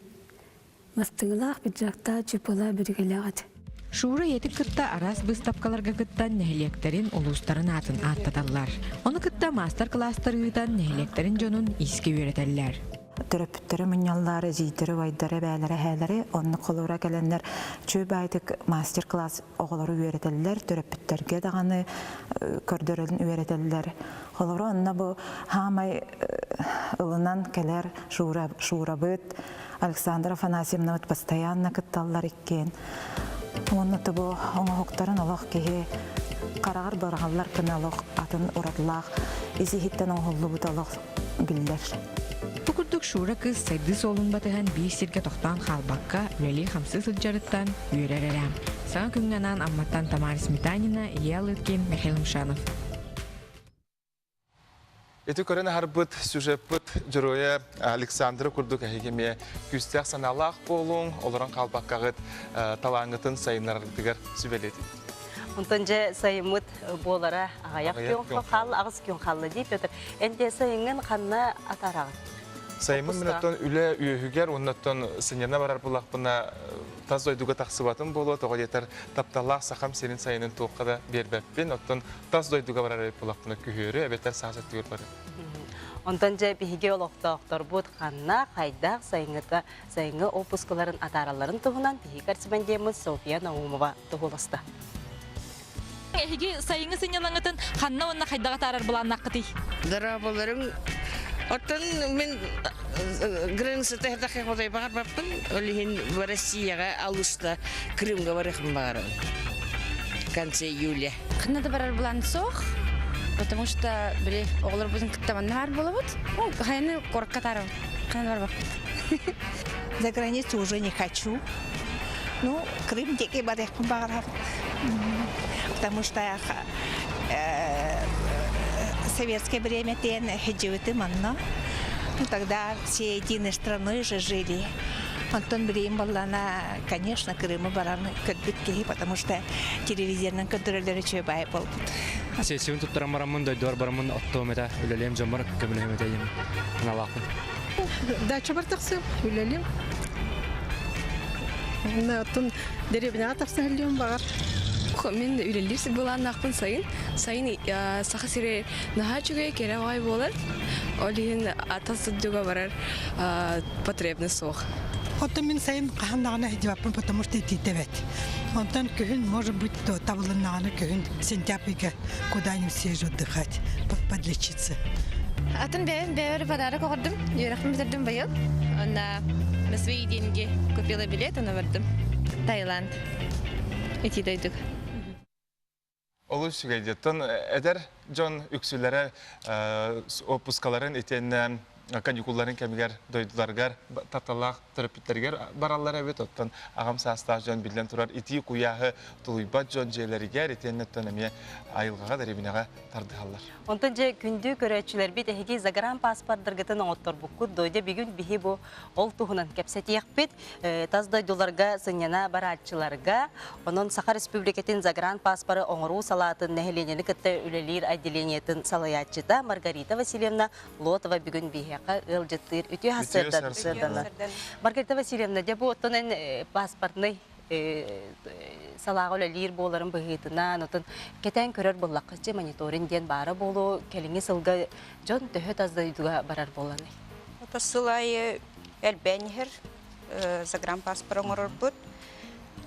Мастыҥылаах, пиджактаах, чупалаах, бүрүгэлээх этэ. Шура ийэтин кытта араас быыстапкаларга кыттан нэһилиэктэрин, улуустарын аатын ааттаталлар. Ону кытта маастар-кылаастар ыытан нэһилиэктэрин дьонун иискэ үөрэтэллэр. Төрөппүттэрэ мунньаллар, эдьиийдэрэ, убайдара, эбээлэрэ, эһээлэри оннук холуура кэлэннэр чүй баайдык мастер-класс оҕолору үөрэтэллэр, төрөппүттэргэ даҕаны көрдөрөн үөрэтэллэр. Холобура, онно бу хаамай ылынан кэлэр Шурабыт, Александра Афанасьевнабыт постоянно кытталлар иккиэн. Уонна бу оҥоһуктарын олох киһи хараҕар быраҕаллар гына олох атын уратылаах ис-иһиттэн оҥоһуллубут олох биллэр. Бу курдук Шура кыыс сайдыы суолун батыһан биир сиргэ тохтоон хаалбакка үлэлии-хамсыы сылдьарыттан үөрэр эрэ. Саҥа күҥҥэ анаан Амматтан Тамара Сметанина, Илья Лыткин, Михаил Мшанов. Ити көрөн аһарбыт сюжеппыт дьоруойа Александра курдук эһиги эмиэ күүстээх санаалаах буолуҥ, олорон хаалбаккаҕыт талааҥҥытын сайыннараргытыгар сүбэлиэтим. Онтон дьэ сайыммыт буолара аҕыйах күн хаалла, аҕыс күн хаалла дии Петр. Эн дьэ сайыҥҥын ханна атаараҕын? Сайыммын мин оттон үлэ үөһүгэр уонна оттон сынньана барар буллахпына тас дойдуга тахсыбатым буолуо, тоҕо диэтэр тапталлаах сахам сирин сайынын туохха да биэрбэппин. Оттон тас дойдуга барар эбит буоллахпына күһүөрү эбэтэр саас өттүгэр барыам. Онтон дьэ биһиги олохтоохторбут ханна, хайдах сайыҥҥыта сайыҥҥы отпускаларын атааралларын туһунан биһиги корреспондеммыт Софья Наумова туһуласта. Эһиги сайыҥҥы сынньалаҥҥытын ханна уонна хайдах атаарар былааннааххытый? Дорооболорум. Оттон мин границата хэтахе хотой баҕарбаппын. Ол иһин Россияҕа алыста Крымга барыахпын баҕарабын. В конце июля. Ханна да барар былаан суох, потому что били оҕолорбутун кытта манна баар буолабыт. Ну, хайаны куоракка атаарабыт. Ханна да барбаппыт. За границу уже не хочу. Ну, Крым диэки барыахпын баҕарабын. Потому что советское время тен хеджибитым онно. Ну, тогда все единой страной же жили. Онтон билигин буоллаана, конечно, Крымы баран көрбүт киһи, потому что телевизорынан көрдөрөллөрө үчүгэй баай буолбут. Сессиябын туттаран бараммын, дойдубар бараммын оттуом этэ, үлэлиэм дьоммор көмөлөһүөм этэ диэн санаалаахпын. Дачабар тахсыам, үлэлиэм. Оттон дэриэбинэҕэ тахса иһиллиэм баҕар. Мин үлэлиир былааннаахпын сайын. Сайын Саха сирэ наһаа үчүгэй, кэрэ баҕайы буолар. Ол иһин ата сылдьыга барар потребность суох. Оттон мин сайын хаһан даҕаны сылдьыбаппын, потому что итиитэбэт. Онтон күһүн, может быть, табылыннаҕына күһүн сентябрьга куда-нибудь съезжу отдыхать, подлечиться. Атын бэйэм бэйэбэр подарок оҕордум. Үөрэхпин бүтэрдим быйыл. Онно на свои деньги купила билет, аны бардым. Таиланд. Ити дойдуга. Олус үчүгэй дьиттэн эдэр дьон үксүлэрэ отпускаларын итиэннэ каникулларын кэмигэр дойдуларыгар тапталлаах төрөппүттэригэр бараллар эбит. Оттон аҕам саастаах дьон биллэн турар итии куйааһы тулуйбат дьон дьиэлэригэр итиэннэттэн эмиэ айылҕаҕа дэриэбинэҕэ тардыһаллар. Онтон дьэ күндү көрөөччүлэрбит эһиги загранпаспордаргытын оҥотторбуккут дойду бүгүн биһи бу ол туһунан кэпсэтиэхпит. Тас дойдуларга сынньана барааччыларга, онон Саха Республикатын загранпаспоры оҥоруу салаатын нэһилиэнньэни кытта үлэлиир отделениетын салайааччыта Маргарита Васильевна Лотова бүгүн биһиэхэ ыалдьыттыыр үтүө сарсыарданна. Маргарита Васильевна, дьэ бу оттон эн паспортный салааҕа үлэлиир буоларын быһыытынан, отон кэтээн көрөр буоллахха, чэ мониторинг диэн баара буолуо, кэлиҥҥи сылга дьон төһө тас дойдуга барар буоланый? Ото сыл аайы элбээн иһэр загранпаспорт оҥорорбут.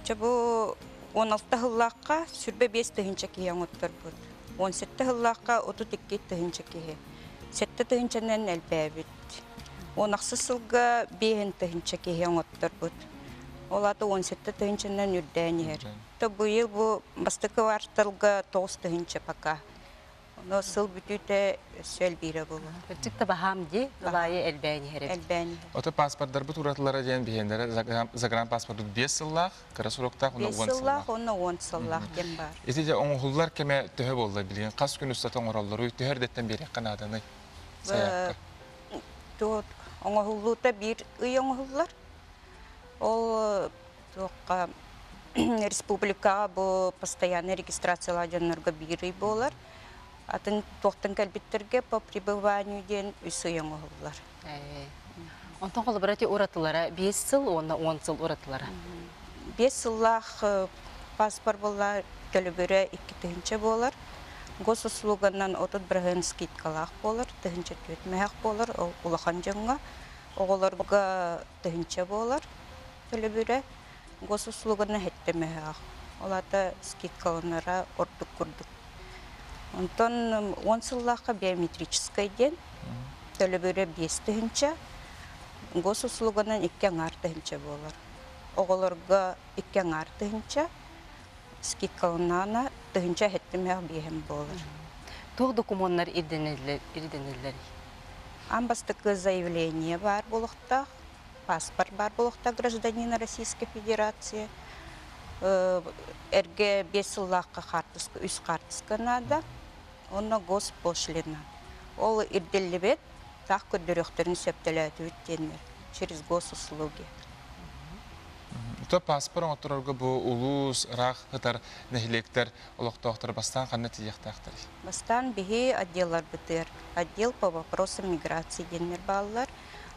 Чэ бу 16 сыллаахха 25 тыһыынча киһи оҥотторбут. 17 сыллаахха 32 тыһыынча киһи. 7 тыһыынчанан элбээбит. 16 сылга 5 тыһыынча киһи оҥотторбут. Ол аата 17 тыһыынчанан үрдээн иһэр. То быйыл бу бастакы кварталга 9 тыһыынча пока. Оно сыл бүтүүтэ өссө элбиирэ буолуо. Кырдьык да баһаам дии, ылаайы элбээн иһэр эбит. Элбээн иһэр. Ото паспордарбыт уратылара диэн биһиэннэрэ загранпаспорт 5 сыллаах, кыра суруктаах уонна 5 10 сыллаах уонна 10 сыллаах диэн баар. Ити дьэ оҥоһуллар кэмэ төһө буолла билигин? Хас күн устата оҥороллоруй? Төһө эрдэттэн биэриэххэ нааданый? Сайаапка. Оҥоһуллуута биир ый оҥоһуллар. Ол туохха республикаҕа бу постоянный регистрациялаах дьоннорго биир ый буолар. Атын туохтан кэлбиттэргэ по пребыванию диэн үс ый оҥоһуллар. Онтон холобура ити уратылара 5 сыл уонна 10 сыл уратылара. 5 сыллаах паспорт буолла төлөбүрэ 2 тыһыынча буолар. Госуслуганан 30% скидкалаах буолар, 1004 мөһөх буолар ол улахан дьоҥҥо. Оҕолорго тыһыынча буолар төлөбүрэ. Госуслуганы сэттэ мөһөөх. Ол аата скидкаланара ордук курдук. Онтон 10 сыллаахха биометрическай диэн төлөбүрэ 5 тыһыынча, госуслуганан 2 аҥаар тыһыынча буолар. Оҕолорго 2 аҥаар тыһыынча, скидкаланаана тыһыынча сэттэ мөһөөх биэһин буолар. Туох докумуоннар ирдэнэллэрий? Аан бастакы заявление баар буолуохтаах, паспорт баар буолуохтаах гражданина Российской Федерации. Эргэ 5 сыллаахха хаартыска, үс хаартыска наада. Онно госпошлина. Ол ирдиллибэт, таах көрдөрүөхтэрин сөптөлөөтүбүт диэннэр через госуслуги. То паспорт оҥотторорго бу улуус ыраах сытар нэһилиэктэр олохтоохторо бастаан ханна тиийиэхтээхтэрий? Бастаан биһи отделларбытыгар отдел по вопросам миграции диэннэр бааллар.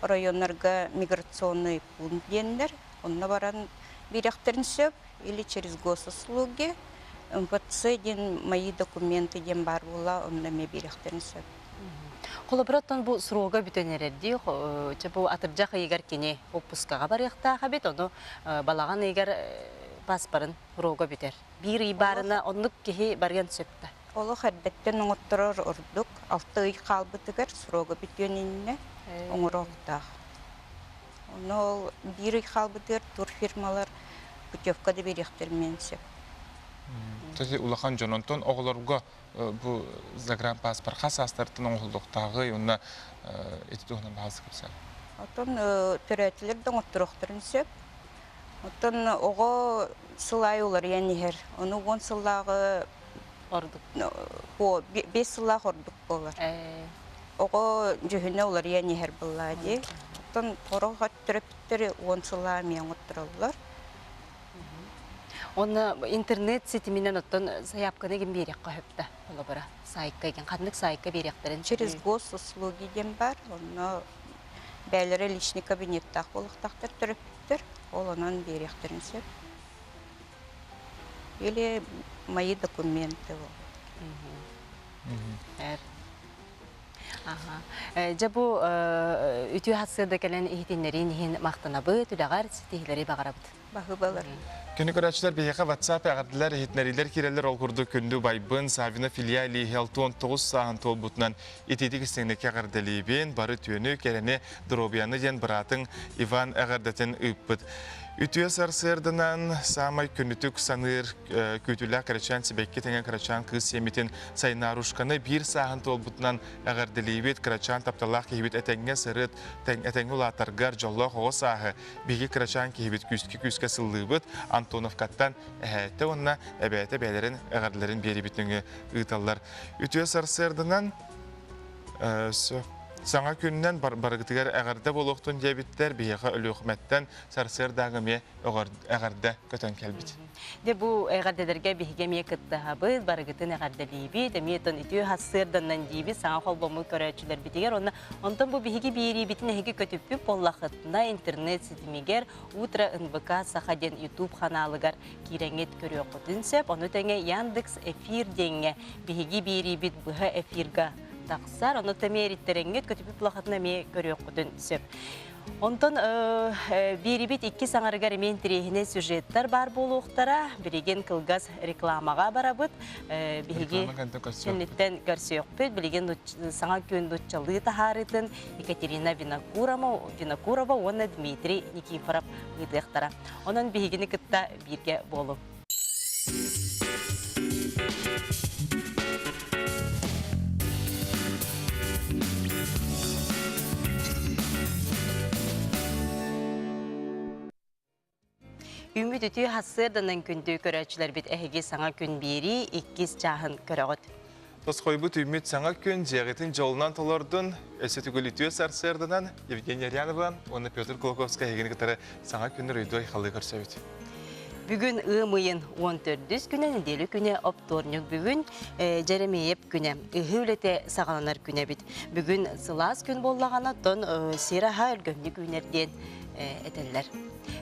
Районнарга миграционный пункт диэннэр. Онно баран биэриэхтэрин сөп или через госуслуги. МВЦ диэн мои документы диэн баар буолла, онно эмиэ биэриэхтэрин сөп. Холобура, оттон бу срога бүтэн эрэрдии, чэ бу атырдьах ыйыгар кини отпускаҕа барыахтаах эбит, ону балаҕан ыйыгар паспорын срога бүтэр. Биир ый баарына оннук киһи барыан сөп да. Олох эрдэттэн оҥотторор ордук. 6 ый хаалбытыгар срога бүтүөн иннинэ оҥоруохтаах. Ону ол биир ый хаалбытыгар турфирмалар путевка да биэриэхтэрин сөп. Тоти улахан дьон онтон оҕолорго бу загранпаспорт хас саастартан оҥоһуллуохтааҕый уонна ити туһунан баһаалыста кэпсээн. Оттон төрөөтүлэр да оҥотторуохтарын сөп. Оттон оҕо сыл аайы уларыйан иһэр. Ону 10 сыллааҕы ордук 5 сыллаах ордук буолар. Оҕо дьүһүнэ уларыйан иһэр буоллаа дии. Оттон сорох төрөппүттэр 10 сыллааҕы эмиэ оҥоттороллор. Онно интернет ситиминэн оттон сайаапканы ким биэриэххэ сөп да холобура сайтка ким ханнык сайтка биэриэхтэрин Через госуслуги диэн бар. Онно бэйэлэрэ личный кабинеттаах буолуохтаахтар төрөппүттэр. Ол онон биэриэхтэрин сөп. Или мои документы. Эр. Аха. Дьэ бу үтүө хасыада кэлэн иһитиннэриин иһин махтанабыт, үлэҕэр ситиһиилэри баҕарабыт. Баһыыбалар. Күнү көрөөччүлэр биһиэхэ WhatsApp эҕэрдэлэр, иһитиннэриилэр киирэллэр. Ол курдук күндү убайбын Саввинов Илья Ильич 69 сааһын туолбутунан итиитик истиҥник эҕэрдэлиибин. Бары үтүөнү, кэрэни, доруобуйаны диэн быраатыҥ Иван эҕэрдэтин ыыппыт. Үтүө сарсыарданан саамай күнүтүк саныыр күүтүүлээх кэрэчээн сибэкки тэҥэ кырачаан кыыс сиэммитин Сайнаарушканы биир сааһын туолбутунан эҕэрдэлиибит. Кырачаан тапталлаах киһибит этэҥҥэ сырыт, этэҥҥэ улаатаргар дьоллоох оҕо сааһы биһиги кырачаан киһибит күүскэ күүскэ сыллыыбыт. Антоновкаттан эһээтэ уонна эбээтэ бэйэлэрин эҕэрдэлэрин биэрибит нөҥүө ыыталлар. Үтүө сарсыарданан сөп. Саҥа күнүнэн барыгытыгар эҕэрдэ буолуохтун диэбиттэр, биһиэхэ Өлүөхүмэттэн сарсыардааҥы эмиэ эҕэрдэ көтөн кэлбит. Дьэ бу эҕэрдэлэргэ биһиги эмиэ кыттыһабыт, барыгытын эҕэрдэлиибит, эмиэ тон үтүө сарсыарданан диибит саҥа холбоммут көрөөччүлэрбитигэр уонна онтон бу биһиги биэриибитин эһиги көтүппүт буоллаххытына интернет ситимигэр Утро НВК Саха диэн YouTube ханаалыгар киирэҥҥит көрүөххүтүн сөп. Ону тэҥэ Яндекс Эфир диэҥҥэ биһиги биэриибит быһа эфирга тахсар. Ону эмиэ эриттэрэҥҥит көтүппүт буоллаххытына эмиэ көрүөххүтүн сөп. Онтон биэрибит иккис аҥарыгар эмиэ интэриэһинэй сюжеттар баар буолуохтара. Билигин кылгас рекламаҕа барабыт. Биһиги кэнниттэн көрсүөхпүт. Билигин саҥа күн нуччалыы таһаарыытын Екатерина Винокурова уонна Дмитрий Никифоров ыытыахтара. Онон биһигини кытта бииргэ буолуҥ. Үүммүт үтүө сарсыарданан күндү көрөөччүлэрбит эһиги саҥа күн биэрии иккис чааһын көрөҕүт. Тосхойбут үүммүт саҥа күн дьиэҕитин дьолунан толордун. Өссө төгүл үтүө сарсыарданан Евгения Рянова уонна Петр Кулаковскай эһигини кытары саҥа күн уруйдуой халыы көрсөбүт. Бүгүн ыам ыйын 14 күнэ, нэдиэлэ күнэ, оптуорньук бүгүн Дьэремиэйэп күнэ, ыһыы үлэтэ саҕаланар күнэ эбит. Бүгүн сылаас күн буоллаҕына, оттон сир аһа өлгөмнүк үүнэр диэн этэллэр.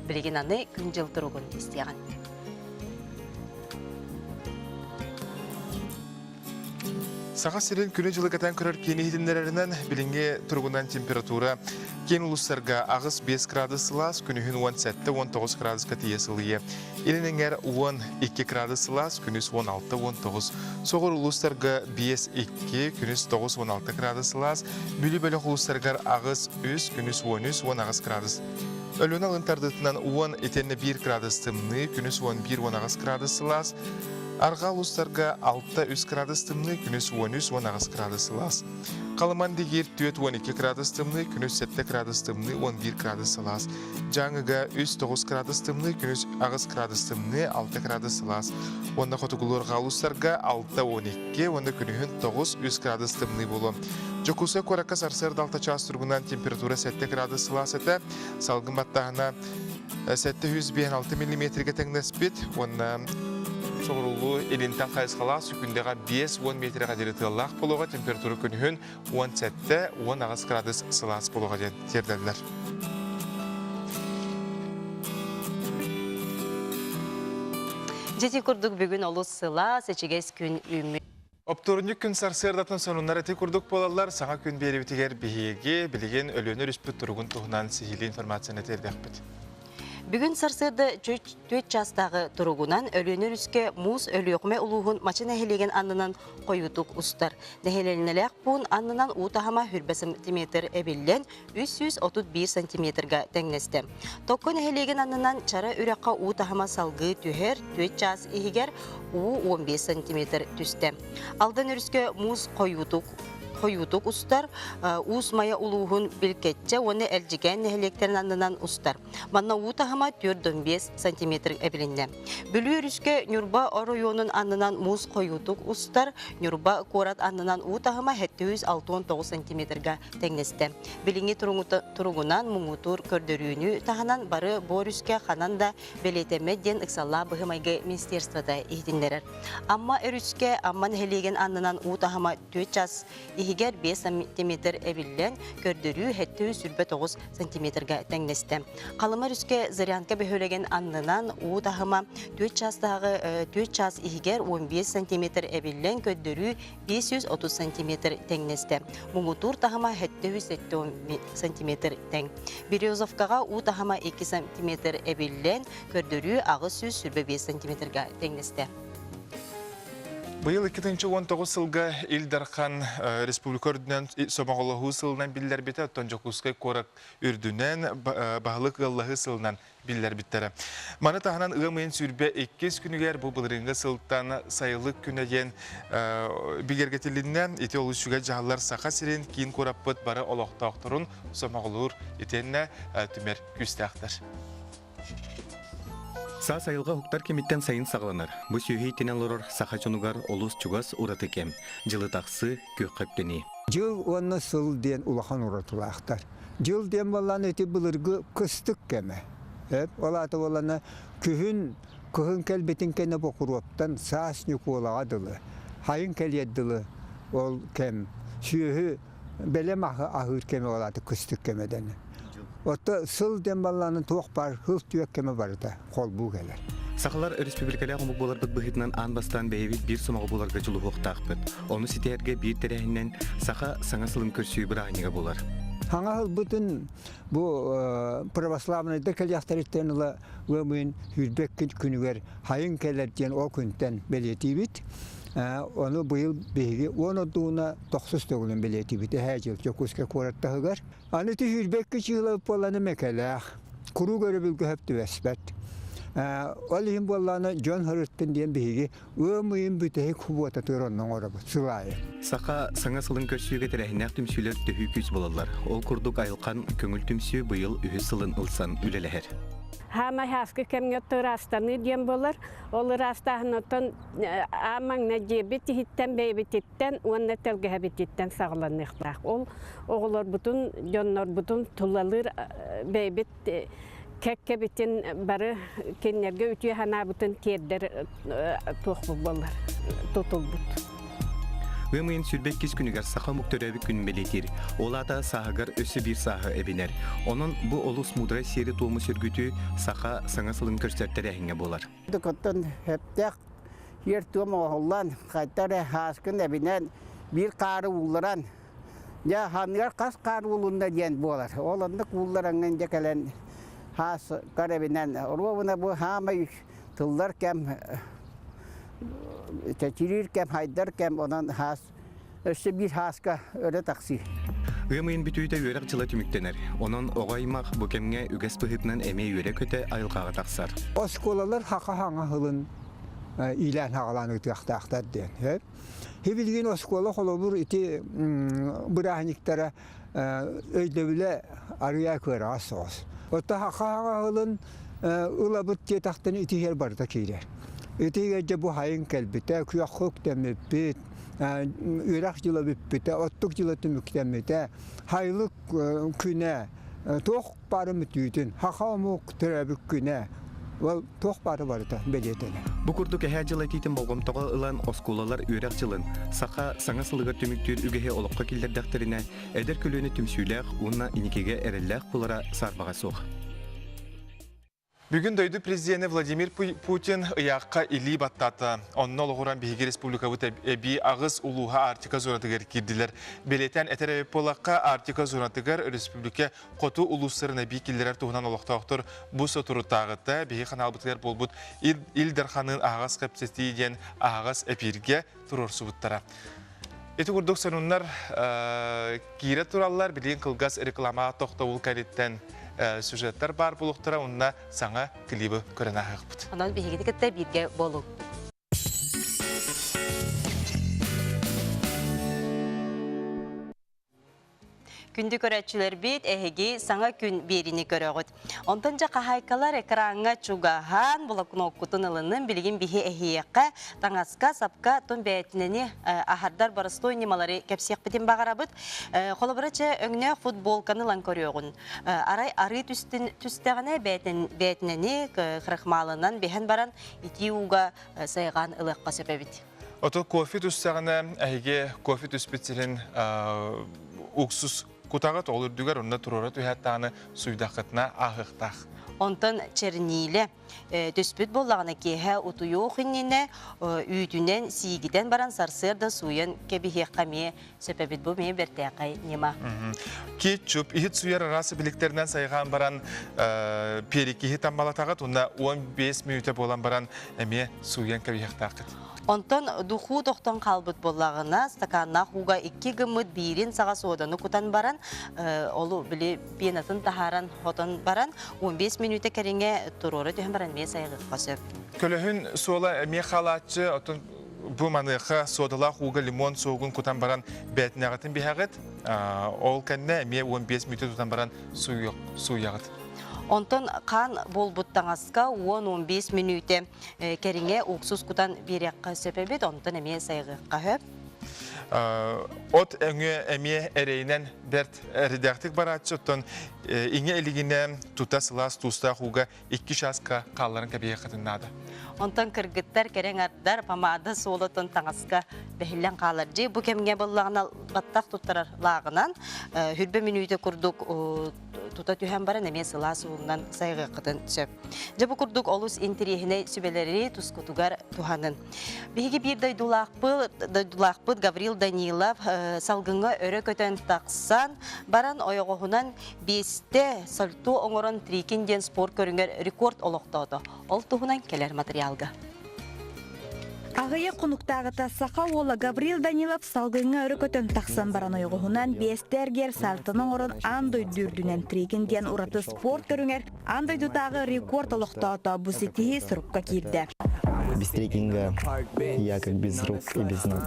Билигин аны күн-дьыл туругун истиэҕин. Саха сирин күнү-дьылы кэтэн көрөр киин иһитиннэрэринэн билиҥҥи туругунан температура киин улуустарга 8-5 градус сылаас, күнүһүн 17-19 градуска тиийэ сылыйа. Илин эҥэр 12 градус сылаас, күнүс 16-19. Соҕур улуустарга 5-2, күнүс 9-16 градус сылаас, Бүлүү бөлөх улуустарыгар 8-3, күнүс 13-18 градус. Өлүөнэ алын тардыытынан 10 итиэннэ 1 градус тымныы, күнүс 11-18 градус сылаас, Арҕаа улуустарга 6-3 градус тымныы, күнүс 13-18 градус сылаас. Халыман Дигиир 4-12 градус тымныы, күнүс 7 градус тымныы, 11 градус сылаас. Дьааҥыга 3-9 градус тымныы, күнүс 8 градус тымныы, 6 градус сылаас. Уонна хотугулуу арҕаа улуустарга 6-12 уонна күнүһүн 9-3 градус тымныы буолуо. Дьокуускай куоракка сарсыарда 6 чаас туругунан температура 7 градус сылаас этэ. Салгын баттааһына 756 миллиметргэ тэҥнэспит уонна соҕуруулуу илинтэн хайысхалаах сүкүндэҕэ 50 метргэ диэри тыаллаах буолуоҕа температура күнүһүн 17-18 градус сылаас буолуоҕа диэн тиэрдэллэр. Дьити курдук бүгүн олус сылаас, ичигэс күн үүммүт. Оптуорунньук күн сарсыардатын сонуннар ити курдук буолаллар. Саҥа күн биэрибитигэр биһиги билигин Өлүөнэ өрүспүт туругун туһунан сиһилии информацияны тиэрдэхпит. Бүгүн сарсыарда түөрт чаастааҕы туругунан Өлүөнэ өрүскэ муус Өлүөхүмэ улууһун Мачы нэһилиэгин аннынан хойуутук устар. Нэһилиэнньэлээх пуун аннынан уу таһыма хүрбэ сантиметр эбиллэн 331 сантиметрга тэҥнэстэ. Токко нэһилиэгин аннынан Чара үрэххэ уу таһыма салгыы түһэр, 4 чаас иһигэр уу 15 сантиметр түстэ. Алдан өрүскэ муус хойуутук хойуутук устар, Уус Майа улууһун Билкэтчэ уонна Элдьикээн нэһилиэктэрин аннынан устар. Манна уу таһыма 4,5 сантиметр эбилиннэ. Бүлүү өрүскэ Ньурба оройуонун аннынан муус хойуутук устар, Ньурба куорат аннынан уу таһыма 769 сантиметрга тэҥнэстэ. Билиҥҥи туругунан муҥутуур көрдөрүүнү таһынан бары бу өрүскэ ханан да бэлиэтэммэт диэн ыксаллаах быһыы-майгы министерствота иһитиннэрэр. Амма өрүскэ Амма нэһилиэгин аннынан уу таһыма 4 час иһигэр 5 сантиметр эбиллэн, көрдөрүү 729 сантиметрга тэҥнэстэ. Халыма өрүскэ Зырянка бөһүөлэгин аннынан уу таһыма 4 чаастааҕы 4 час иһигэр 15 сантиметр эбиллэн, көрдөрүү 530 сантиметр тэҥнэстэ. Муҥутуур таһыма 770 сантиметр тэҥ. Березовкаҕа уу таһыма 2 сантиметр эбиллэн, көрдөрүү 825 сантиметрга тэҥнэстэ. Быйыл 2019 сылга Ил Дархан республика үрдүнэн сомоҕолоһуу сылынан биллэрбитэ, оттон Дьокуускай куорат үрдүнэн баһылык ыаллаһыы сылынан биллэрбиттэрэ. Маны таһынан ыам ыйын 22 күнүгэр бу былырыыҥҥы сылтан сайылык күнэ диэн бигэргэтилиннэ. Ити олус үчүгэй дьаһаллар Саха сирин киин куораппыт бары олохтоохторун сомоҕолуур итиэннэ түмэр күүстээхтэр. Саас айылҕа уһуктар кэмиттэн сайын саҕаланар. Бу сүөһү иитинэн олорор саха дьонугар олус чугас ураты кэм. Дьылы тахсыы, күөххэ үктэнии. Дьыл уонна сыл диэн улахан уратылаахтар. Дьыл диэн буоллаҕына ити былыргы кыстык кэмэ. Ол аата буоллаҕына күһүн кыһын кэлбитин кэннэ Бокуруоптан саас Ньукуолаҕа дылы, хайын кэлиэр дылы ол кэм сүөһү бэлэм аһы аһыыр кэмэ ол аата кыстык кэмэ дэнэр. Отто сыл диэн баллааны туох баар сыл түөк кэмэ барыта холбуу кэлэр. Сахалар өрөспүүбүлүкэлээх омук буоларбыт быһыытынан аан бастаан бэйэбит биир сомоҕо буоларга дьулуһуохтаахпыт. Ону ситиһэргэ биир тэрээһининэн саха саҥа сылын көрсүү бырааһынньыга буолар. Саҥа сылбытын бу православнайдар кэлиэхтэриттэн ыла ыам ыйын сүүрбэккин күнүгэр хайын кэлэр диэн ол күнтэн бэлиэтиибит. Ону быйыл биһиги уон ордугуна тохсус төгүлүн бэлиэтиибит эһээ дьыл Дьокуускай куорат таһыгар. Аны түһүүрбэкки чыыла буолланы мэкэлээх, куруук өрөбүлгэ сөп түбэспэт. Ол иһин буоллаҕына дьон сырыттын диэн биһиги ыам ыйын бүтэһик субуотатыгар онно оҥоробут сыл аайы. Саха саҥа сылын көрсүүгэ тэрээһиннээх түмсүүлэр төһүү күүс буолаллар. Ол курдук Айылхан көҥүл түмсүү быйыл үһүс сылын ылсан үлэлэһэр. Хаамай һааскы кэмҥэ ыраастаныы диэн буолар. Ол ыраастааһынтан аан маҥнай дьиэбит иһиттэн бэйэбититтэн уонна тэлгэһэбититтэн саҕаланыахтаах. Ол оҕолорбутун, дьоннорбутун тулалыыр бэйэбит кэккэбитин бары кинилэргэ үтүө санаабытын тиэрдэр туохпут буолар тутулбут. Ыам ыйын 22 күнүгэр саха омук төрөөбүт күнүн бэлиэтиир. Ол аата сааһыгар өссө биир сааһы эбинэр. Онон бу олус муударай сиэри-туому сөргүтүү саха саҥа сылын көрсөр тэрээһиҥҥэ буолар. Оттон сөптөөх сиэр-туом оҥоһуллан, хайта эрэ һааскын эбинэн, биир хаары уулларан, дьэ ханныгар хас хаар уулунна диэн буолар. Ол оннук ууллараҥҥын дьэ кэлэн һааскар эбинэн, оруобуна бу хаамай тыллар кэм, чэчириир кэм, хайдар кэм, онон һаас өссө биир һааска өрө тахсыы. Ыам ыйын бүтүүтэ үөрэх дьыла түмүктэнэр. Онон оҕо аймах бу кэмҥэ үгэс быһыытынан эмиэ үөрэ-көтө айылҕаҕа тахсар. Оскуолалар хаха хаҥа сылын иилээн-хаҕалаан ыытыахтаахтар диэн. Билигин оскуола холобур ити бырааһынньыктара өйдөбүлэ арыйа кыараҕас соҕус. Оттон хаха хаҥа сылын ылабыт диэтэхтэринэ ити иһэр барыта киирэр. Ити дьэ бу хайын кэлбитэ, күөххэ үктэммиппит, үөрэх дьыла бүппүтэ, оттук дьыла түмүктэммитэ, хайылык күнэ, туох баары мүтүүтүн, саха омук төрөөбүт күнэ, ол туох баары барыта бэлиэтэнэр. Бу курдук эһээ дьыл этиитин болҕомтоҕо ылан оскуолалар үөрэх дьылын саха саҥа сылыгар түмүктүүр үгэһи олоххо киллэрдэхтэринэ, эдэр көлүөнэ түмсүүлээх уонна инникигэ эрэллээх буолара саарбаҕа суох. Бүгүн дойду президенэ Владимир Путин ыйаахха илии баттаата. Онно олоҕуран биһиги республикабыт эбии аҕыс улууһа Арктика зонатыгар киирдилэр. Бэлиэтээн этэр эбит буоллахха, Арктика зонатыгар республика хоту улуустарын эбии киллэрэр туһунан олохтоохтор бу соторутааҕыта биһиги ханаалбытыгар буолбут Ил Дарханыын аһаҕас кэпсэтии диэн аһаҕас эпииргэ туруорсубуттара. Ити курдук сонуннар киирэ тураллар. Билигин кылгас реклама тохтобул кэлиттэн сюжеттар баар буолуохтара уонна саҥа клибы көрөн ааһыахпыт. Онон биһигини кытта бииргэ буолуҥ. Күндү көрөөччүлэрбит, эһиги саҥа күн биэриини көрөҕүт. Онтон дьэ хаһаайкалар экраҥҥа чугаһаан, блокноккутун ылынын, билигин биһи эһиэхэ таҥаска, сапка тун бээтинэни аһардар боростуой ньымалары кэпсиэхпитин баҕарабыт. Холобура чэ өҥнөөх футболканы ылан көрүөҕүн. Арай арыы түстэҕинэ бээтинэни крахмалынан биһэн баран итии ууга сайҕаан ылыахха сөп эбит. Ото кофе түстэҕинэ эһиги кофе түспүт сирин уксус кутаҕыт ол үрдүгэр онно туруора түһээт даҕаны суйдаххытына ааһыахтаах. Онтон черниилэ түспүт буоллаҕына киэһэ утуйуох иннинэ үүтүнэн сиигитэн баран сарсыарда сууйан кэбиһиэххэ эмиэ сөп эбит бу эмиэ бэртээхэй ньыма. Кетчуп иһит суйар араас биликтеринэн сайҕаан баран перекиһи таммалатаҕыт уонна 15 мүнүүтэ буолан баран эмиэ сууйан кэбиһиэхтааххыт. Онтон духуу тохтон хаалбыт буоллаҕына, стаканнаах ууга икки гыммыт биирин саҕа суоданы кутан баран, олу били пенатын таһааран хотон баран, 15 мүнүүтэ кэриҥэ туруора түһэн баран эмиэ сайҕыахха сөп. Көлөһүн суола эмиэ халааччы, оттон бу маныаха суодалаах ууга лимон суогун кутан баран бээтинэҕитин биһэҕит, ол кэннэ эмиэ 15 мүнүүтэ тутан баран сууйаҕыт. Онтон хаан буолбут таҥаска 10-15 мүнүүтэ кэриҥэ уксус кутан биэриэххэ сөп эбит, онтон эмиэ сайҕыахха сөп. От өҥө эмиэ эрэйинэн бэрт эрэйдээхтик барааччы, оттон иҥэ илигинэ тута сылаас туустаах ууга икки чааска хаалларан кэбиһиэххитин наада. Онтон кыргыттар, кэрэҥ ардар, помада суолатын таҥаска бэһиллэн хаалар. Дьи бу кэмҥэ быллаҕына баттах туттарар лааҕынан хүрбэ мүнүүтэ курдук тута түһэн баран эмиэ сылаас уунан сайҕыаххытын сөп. Дьэ бу курдук олус интэриэһинэй сүбэлэри тускутугар туһанын. Биһиги биир дойдулаахпыт, дойдулаахпыт Гаврил Данилов салгыҥҥа өрө көтөн тахсан баран ойоҕоһунан биэстэ сальто оҥорон трикин диэн спорт көрүҥэр рекорд олохтоото. Ол туһунан кэлэр материалга. Аҕыйах хонуктааҕыта саха уола Гаврил Данилов салгыҥҥа өрө көтөн тахсан баран ойоҕоһунан биэстэ эргиэр сальтоны оҥорон аан дойду үрдүнэн трикин диэн ураты спорт көрүҥэр аан дойдутааҕы рекорд олохтоото. Бу ситиһии сурукка киирдэ. Без трекинга я как без рук и без ног.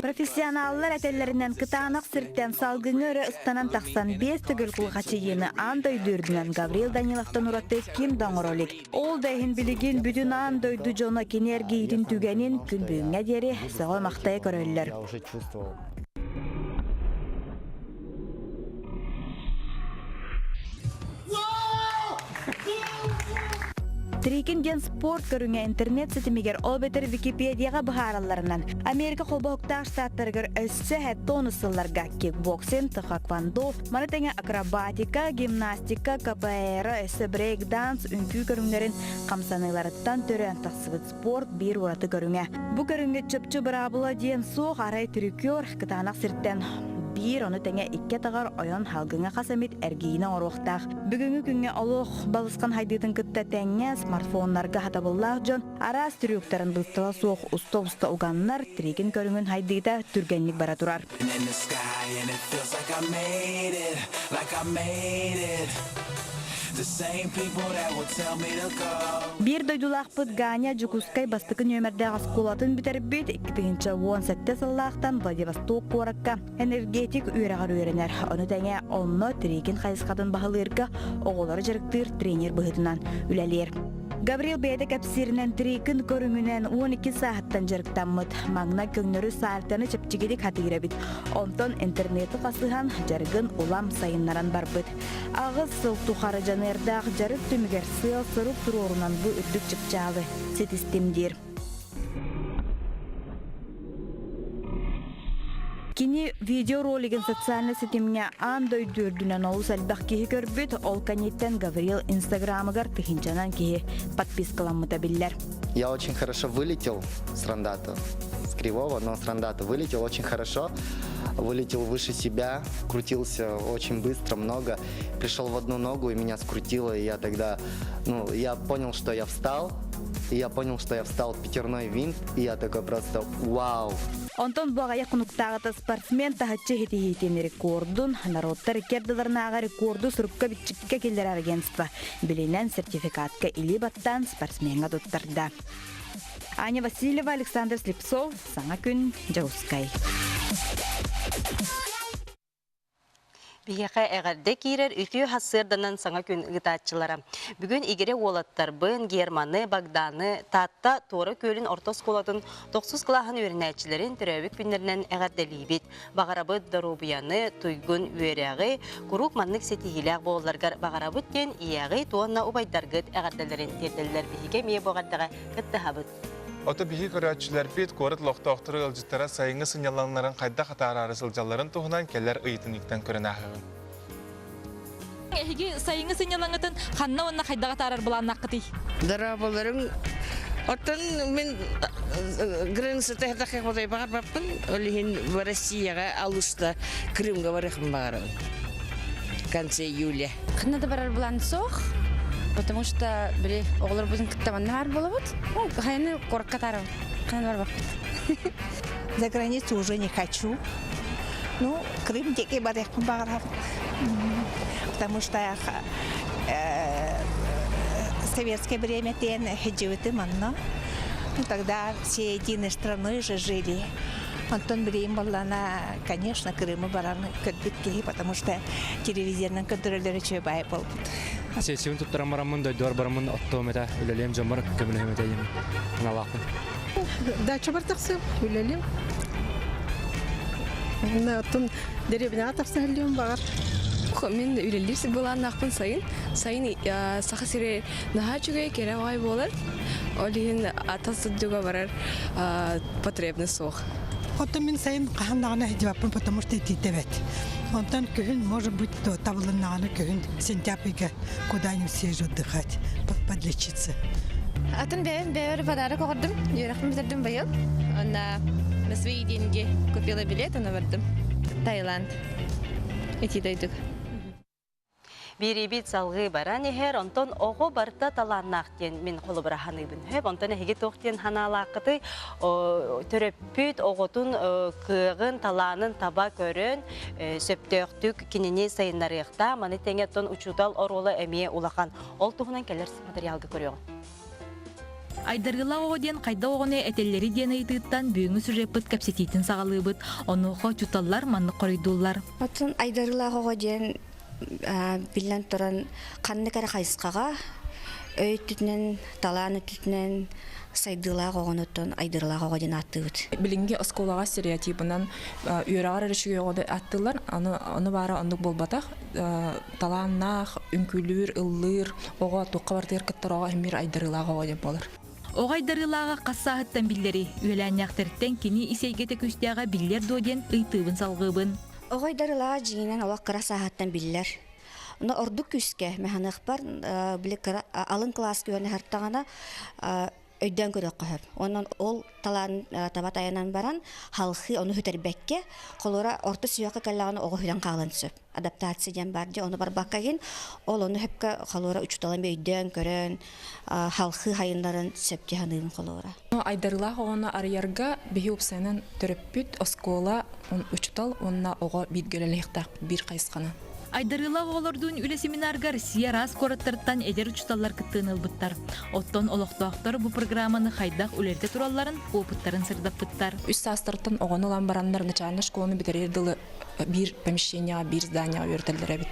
Профессионаллар этэллэринэн кытаанах сиртэн салгыҥҥа өрө ыстанан тахсан биэс төгүл кулхачыйыыны аан дойду үрдүнэн Гаврил Даниловтан ураты ким да оҥоро илик. Ол да иһин билигин бүтүн аан дойду дьоно кини эргийиитин түгэнин күн бүгүҥҥэ диэри сөҕө-махтайа көрөллөр. Я уже чувствовал. Трикин диэн спорт көрүҥэ интернет ситимигэр ол эбэтэр Википедияҕа быһааралларынан, Америка холбоһуктаах штаттарыгар өссө 70 сылларга кикбоксинг, тхэквондо, маны тэҥэ акробатика, гимнастика, КПР, өссө брейк-данс үҥкүү көрүҥнэрин хамсаныыларыттан төрөөн тахсыбыт спорт биир ураты көрүҥэ. Бу көрүҥҥэ чопчу быраабыла диэн суох, арай трикер кытаанах сиртэн биир, ону тэҥэ икки атаҕар ойон салгыҥҥа хас эмит эргийиини оҥоруохтаах. Бүгүҥҥү күҥҥэ олох балысхан хайдыытын кытта тэҥҥэ смартфоннарга хатабыллаах дьон араас трюктарын быыстала суох уста-уста уганнар, тригин көрүҥүн хайдыыта түргэнник бара турар. Биир дойдулаахпыт Ганя Дьокуускай бастакы нүөмэрдээх оскуолатын бүтэрбит 2017 сыллаахтан Владивосток куоракка энергетик үөрэҕэр үөрэнэр. Ону тэҥэ онно трекинг хайысхатын баһылыырга оҕолору дьарыктыыр тренер быһыытынан үлэлиир. Гаврил бэйэтэ кэпсииринэн трекинг көрүҥүнэн 12 сааһыттан дьарыктаммыт. Маҥнай көҥнөрү саальтаны чэпчэкитик хатыыр эбит. Онтон интернети хасыһан дьарыгын улам сайыннаран барбыт. Аҕыс сыл тухары дьаныардаах дьарык түмүгэр сыал-сорук туруорунан бу үрдүк чыпчаалы ситистим диир. Кини видеоролигын социальнай ситимҥэ аан дойду үрдүнэн олус элбэх киһи көрбүт, ол кэнниттэн Гаврил Инстаграмыгар тыһыынчанан киһи подпискаламмыта биллэр. Я очень хорошо вылетел с рандата, с кривого, но с рандата вылетел очень хорошо. Вылетел выше себя, крутился очень быстро, много. Пришел в одну ногу и меня скрутило, и я тогда, ну, я понял, что я встал, и я понял, что я встал пятерной винт, и я такой просто вау. Онтон бу аҕыйах хонуктааҕыта спортсмен таһыччы иһитиһиитин рекордун народтар икки ардыларынааҕы рекорду сурукка-бичиккэ киллэрэр агентство билинэн сертификатка илии баттаан спортсмеҥҥа туттарда. Аня Васильева, Александр Слепцов, Саҥа күн, Дьокуускай. Биһиэхэ эҕэрдэ киирэр үтүө сарсыарданан саҥа күн ыытааччылара. Бүгүн игирэ уолаттарбын, Германы, Богданы, Таатта Туора Күөлүн орто оскуолатын тохсус кылааһын үөрэнээччилэрин төрөөбүт күннэринэн эҕэрдэлиибит. Баҕарабыт доруобуйаны, туйгун үөрэҕи, куруук маннык ситиһиилээх буолалларыгар баҕарабыт диэн ийэҕит уонна убайдаргыт эҕэрдэлэрин тиэрдэллэр. Биһиги эмиэ бу эҕэрдэҕэ кыттыһабыт. Ото биһи көрөөччүлэрбит куорат олохтоохторо ыалдьыттара сайыҥҥы сынньалаҥнарын хайдах атаараары сылдьалларын туһунан кэлэр ыйытынньыктан көрөн ааһыаҕыҥ. Эһиги сайыҥҥы сынньалаҥҥытын ханна уонна хайдах атаарар былааннааххытый? Дорооболорум. Оттон мин границата хатахы баҕарбаппын. Ол иһин Россияҕа Алуста Крымга барыахпын баҕарабын. В конце июля. Ханна да барар былаан суох, потому что били оҕолорбутун кытта манна баар буолабыт. Ну, хайаны куоракка атаарабыт. Ханна барбаппыт. За границу уже не хочу. Ну, Крым диэки барыахпын баҕарабын. Потому что э, советское время тен сылдьыбытым онно. Ну, тогда все единой страной же жили. Онтон билигин буоллаҕына, конечно, Крымы баран көрбүт киһи, потому что телевизорынан көрдөрөллөрө үчүгэй баай буолбут. Сессиябын туттаран бараммын, дойдубар бараммын оттуом этэ, үлэлиэм дьоммор көмөлөһүөм этэ диэн санаалаахпын. Дачабар тахсыам, үлэлиэм. Оттон дэриэбинэҕэ тахса иһэллиэм баҕар. Мин үлэлиир былааннаахпын сайын. Сайын Саха сирэ наһаа үчүгэй, кэрэ баҕай буолар. Ол иһин ата сылдьыга барар потребность суох. Оттон мин сайын хаһан даҕаны сылдьыбаппын, потому что итиитэбэт. Онтон күһүн, может быть, табылыннаҕына күһүн сентябрьга куда-нибудь съезжу отдыхать, подлечиться. Атын бэйэм бэйэбэр подарок оҕордум. Үөрэхпин бүтэрдим быйыл. Онно на свои деньги купила билет, ону бардым. Таиланд. Ити дойдуга. Биэриибит салгыы баран иһэр, онтон оҕо барыта талааннаах диэн мин холобура саныыбын. Хөп, онтон эһиги туох диэн санаалааххытый? Төрөппүт оҕотун кыаҕын, талаанын таба көрөн, сөптөөхтүк кинини сайыннарыахтаах. Маны тэҥэ оттон учуутал оруола эмиэ улахан. Ол туһунан кэлэр материалга көрүөҕүҥ. Айдарыылаах оҕо диэн хайдах оҕону этэллэрий диэн ыйытыыттан бүгүҥҥү сюжеппыт кэпсэтиитин саҕалыыбыт. Онуоха учууталлар маннык хоруйдууллар. Оттон айдарыылаах оҕо диэн биллэн туран ханнык эрэ хайысхаҕа өй өттүтүнэн, талаан өттүтүнэн сайдыылаах оҕонуттан айдарыылаах оҕо диэн ааттыыбыт. Билиҥҥи оскуолаҕа стереотипынан үөрэҕэр эрэ үчүгэй оҕону ааттыыллар. Аны ону баара оннук буолбатах. Талааннаах, үҥкүүлүүр, ыллыыр оҕо туохха барытыгар кыттар оҕо эмиэ айдарыылаах оҕо диэн буолар. Оҕо айдарыылааҕа хас сааһыттан биллэрий? Үөлээннээхтэриттэн кини ис эйгэтэ күүстээҕэ биллэр дуо диэн ыйытыыбын салҕыыбын. Оҕо айдарыылааҕа дьиҥинэн олох кыра сааһыттан биллэр. Но ордук күүскэ механыахпар били кыра алын кылааска үөрэнэ сырыттаҕына өйдөөн көрүөххэ сөп. Онон ол талаан таба тайанан баран халхыы ону сүтэрбэккэ, холура орто сүһүөххэ кэллэҕинэ оҕо сүтэн хаалан сөп. Адаптация диэн бар дии, ону барбакка иһин ол ону сөпкө холура учууталым өйдөөн көрөн халхыы хайыннарын сөп дии саныыбын холура. Айдарыылаах оҕону арыйарга биһи уопсайынан төрөппүт, оскуола, учуутал уонна оҕо бииргэ үлэлэһиэхтээх биир хайысханы. Айдарыылаах оҕолордуун үлэ семинарга Россия араас куораттарыттан эдэр учууталлар кыттыыны ылбыттар. Оттон олохтоохтор бу программаны хайдах үлэлэтэ туралларын, опыттарын сырдаппыттар. Үс саастарыттан оҕону ылан бараннар начальнай школаны бүтэрэр дылы биир помещениеҕа, биир зданиеҕа үөрэтэллэр эбит.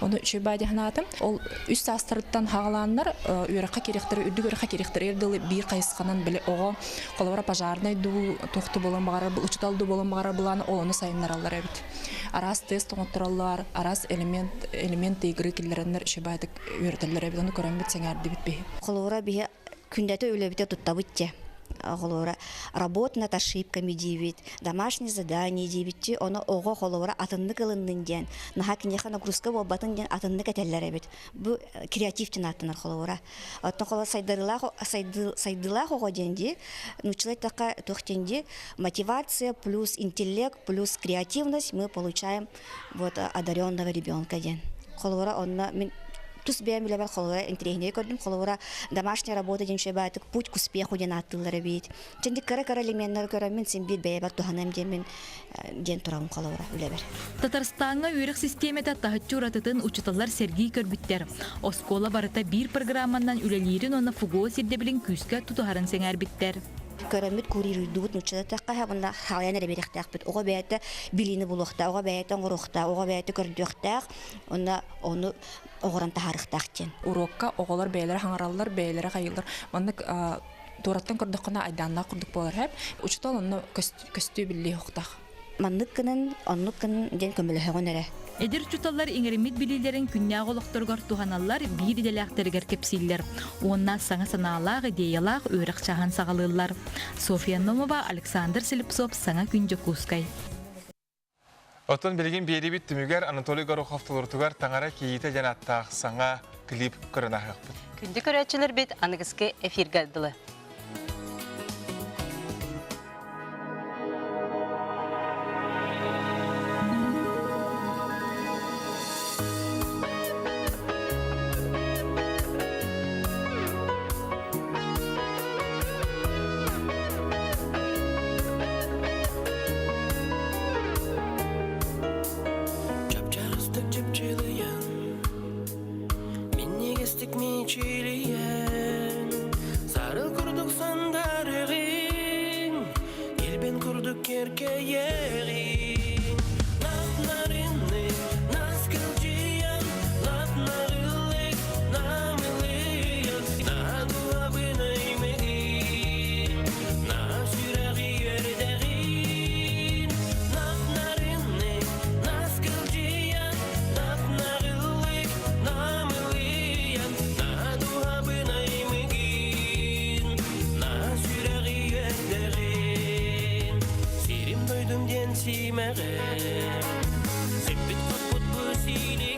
Ону үчүгэй баай диэн санаатым. Ол үс саастарыттан хаалааннар үөрэххэ киириэхтэрэ, үрдүк үөрэххэ киириэхтэригэр дылы биир хайысханан били оҕо холобура пожарнай дуу, туох да буолан баҕарар, учуутал дуу буолан баҕарар былааны ол ону сайыннараллар эбит. Араас тест оҥоттороллор, араас элемент, элемент игры киллэрэннэр үчүгэйдик үөрэтэллэр эбит. Ону көрөммүт сэҥээрдибит биһи. Холобура биһи күндэтэ үлэбитэ туттабыт дьэ. Холобура работа над ошибками диибит, домашнее задание диибит ону оҕо холобура атыннык ылыннын диэн, наһаа киниэхэ нагрузка буолбатын диэн атыннык этэллэр эбит. Бу креатив диэн ааттанар холобура. Оттон холобура сайдарылаах сайдыылаах оҕо диэн дии, нууччалыы эттэххэ туох диэн дии, мотивация плюс интеллект плюс креативность мы получаем вот одаренного ребенка диэн. Холобура онно мин тус бэйэм үлэбэр холобура интэриэһинэй көрдүм. Холобура домашняя работа диэн үчүгэй путь к успеху диэн ааттыыллар эбит. Чэнди кыра-кыра элеменнары көрөммүн син биир бэйэбэр туһаныам диэммин диэн турабын холобура үлэбэр. Татарстаҥҥа үөрэх систиэмэтэ таһыччы уратытын учууталлар сэргии көрбүттэр. Оскуола барыта биир программанан үлэлиирин уонна ФГО сирдэбилин күүскэ тутуһарын сэҥээрбиттэр. Көрөммүт курируйдубут нууччалатахха уонна халайан эрэ биэриэхтээхпит. Оҕо бэйэтэ билиини булуохтаах, оҕо бэйэтэ оҥоруохтаах, оҕо бэйэтэ көрдүөхтээх уонна ону оҕорон таһаарыахтаах диэн. Уруокка оҕолор бэйэлэрэ хаҥараллар, бэйэлэрэ хайыыллар. Маннык туораттан көрдөххүнэ айдааннаах курдук буолар һэп. Учуутал онно көстүү биллиэ уохтаах. Маннык гынан, оннук гынан диэн көмөлөһөҕүн эрэ. Эдэр учууталлар иҥэриммит билиилэрин күннээҕи олохторугар туһаналлар, биир идэлээхтэригэр кэпсииллэр уонна саҥа санаалаах, идеялаах үөрэх чааһын саҕалыыллар. Софья Номова, Александр Слепцов, Саҥа күн Дьокуускай. Оттон билигин биэрибит түмүгэр Анатолий Горохов толорутугар Таҥара кийиитэ диэн ааттаах саҥа клип көрөн аһыахпыт. Күндү көрөөччүлэрбит аныгыскы эфиргэ дылы. Чапчарыстык чыпчылыйан, минньигэстик мичилийэн, сарыл курдук Сиппит-хоппут бу сиилиҥ.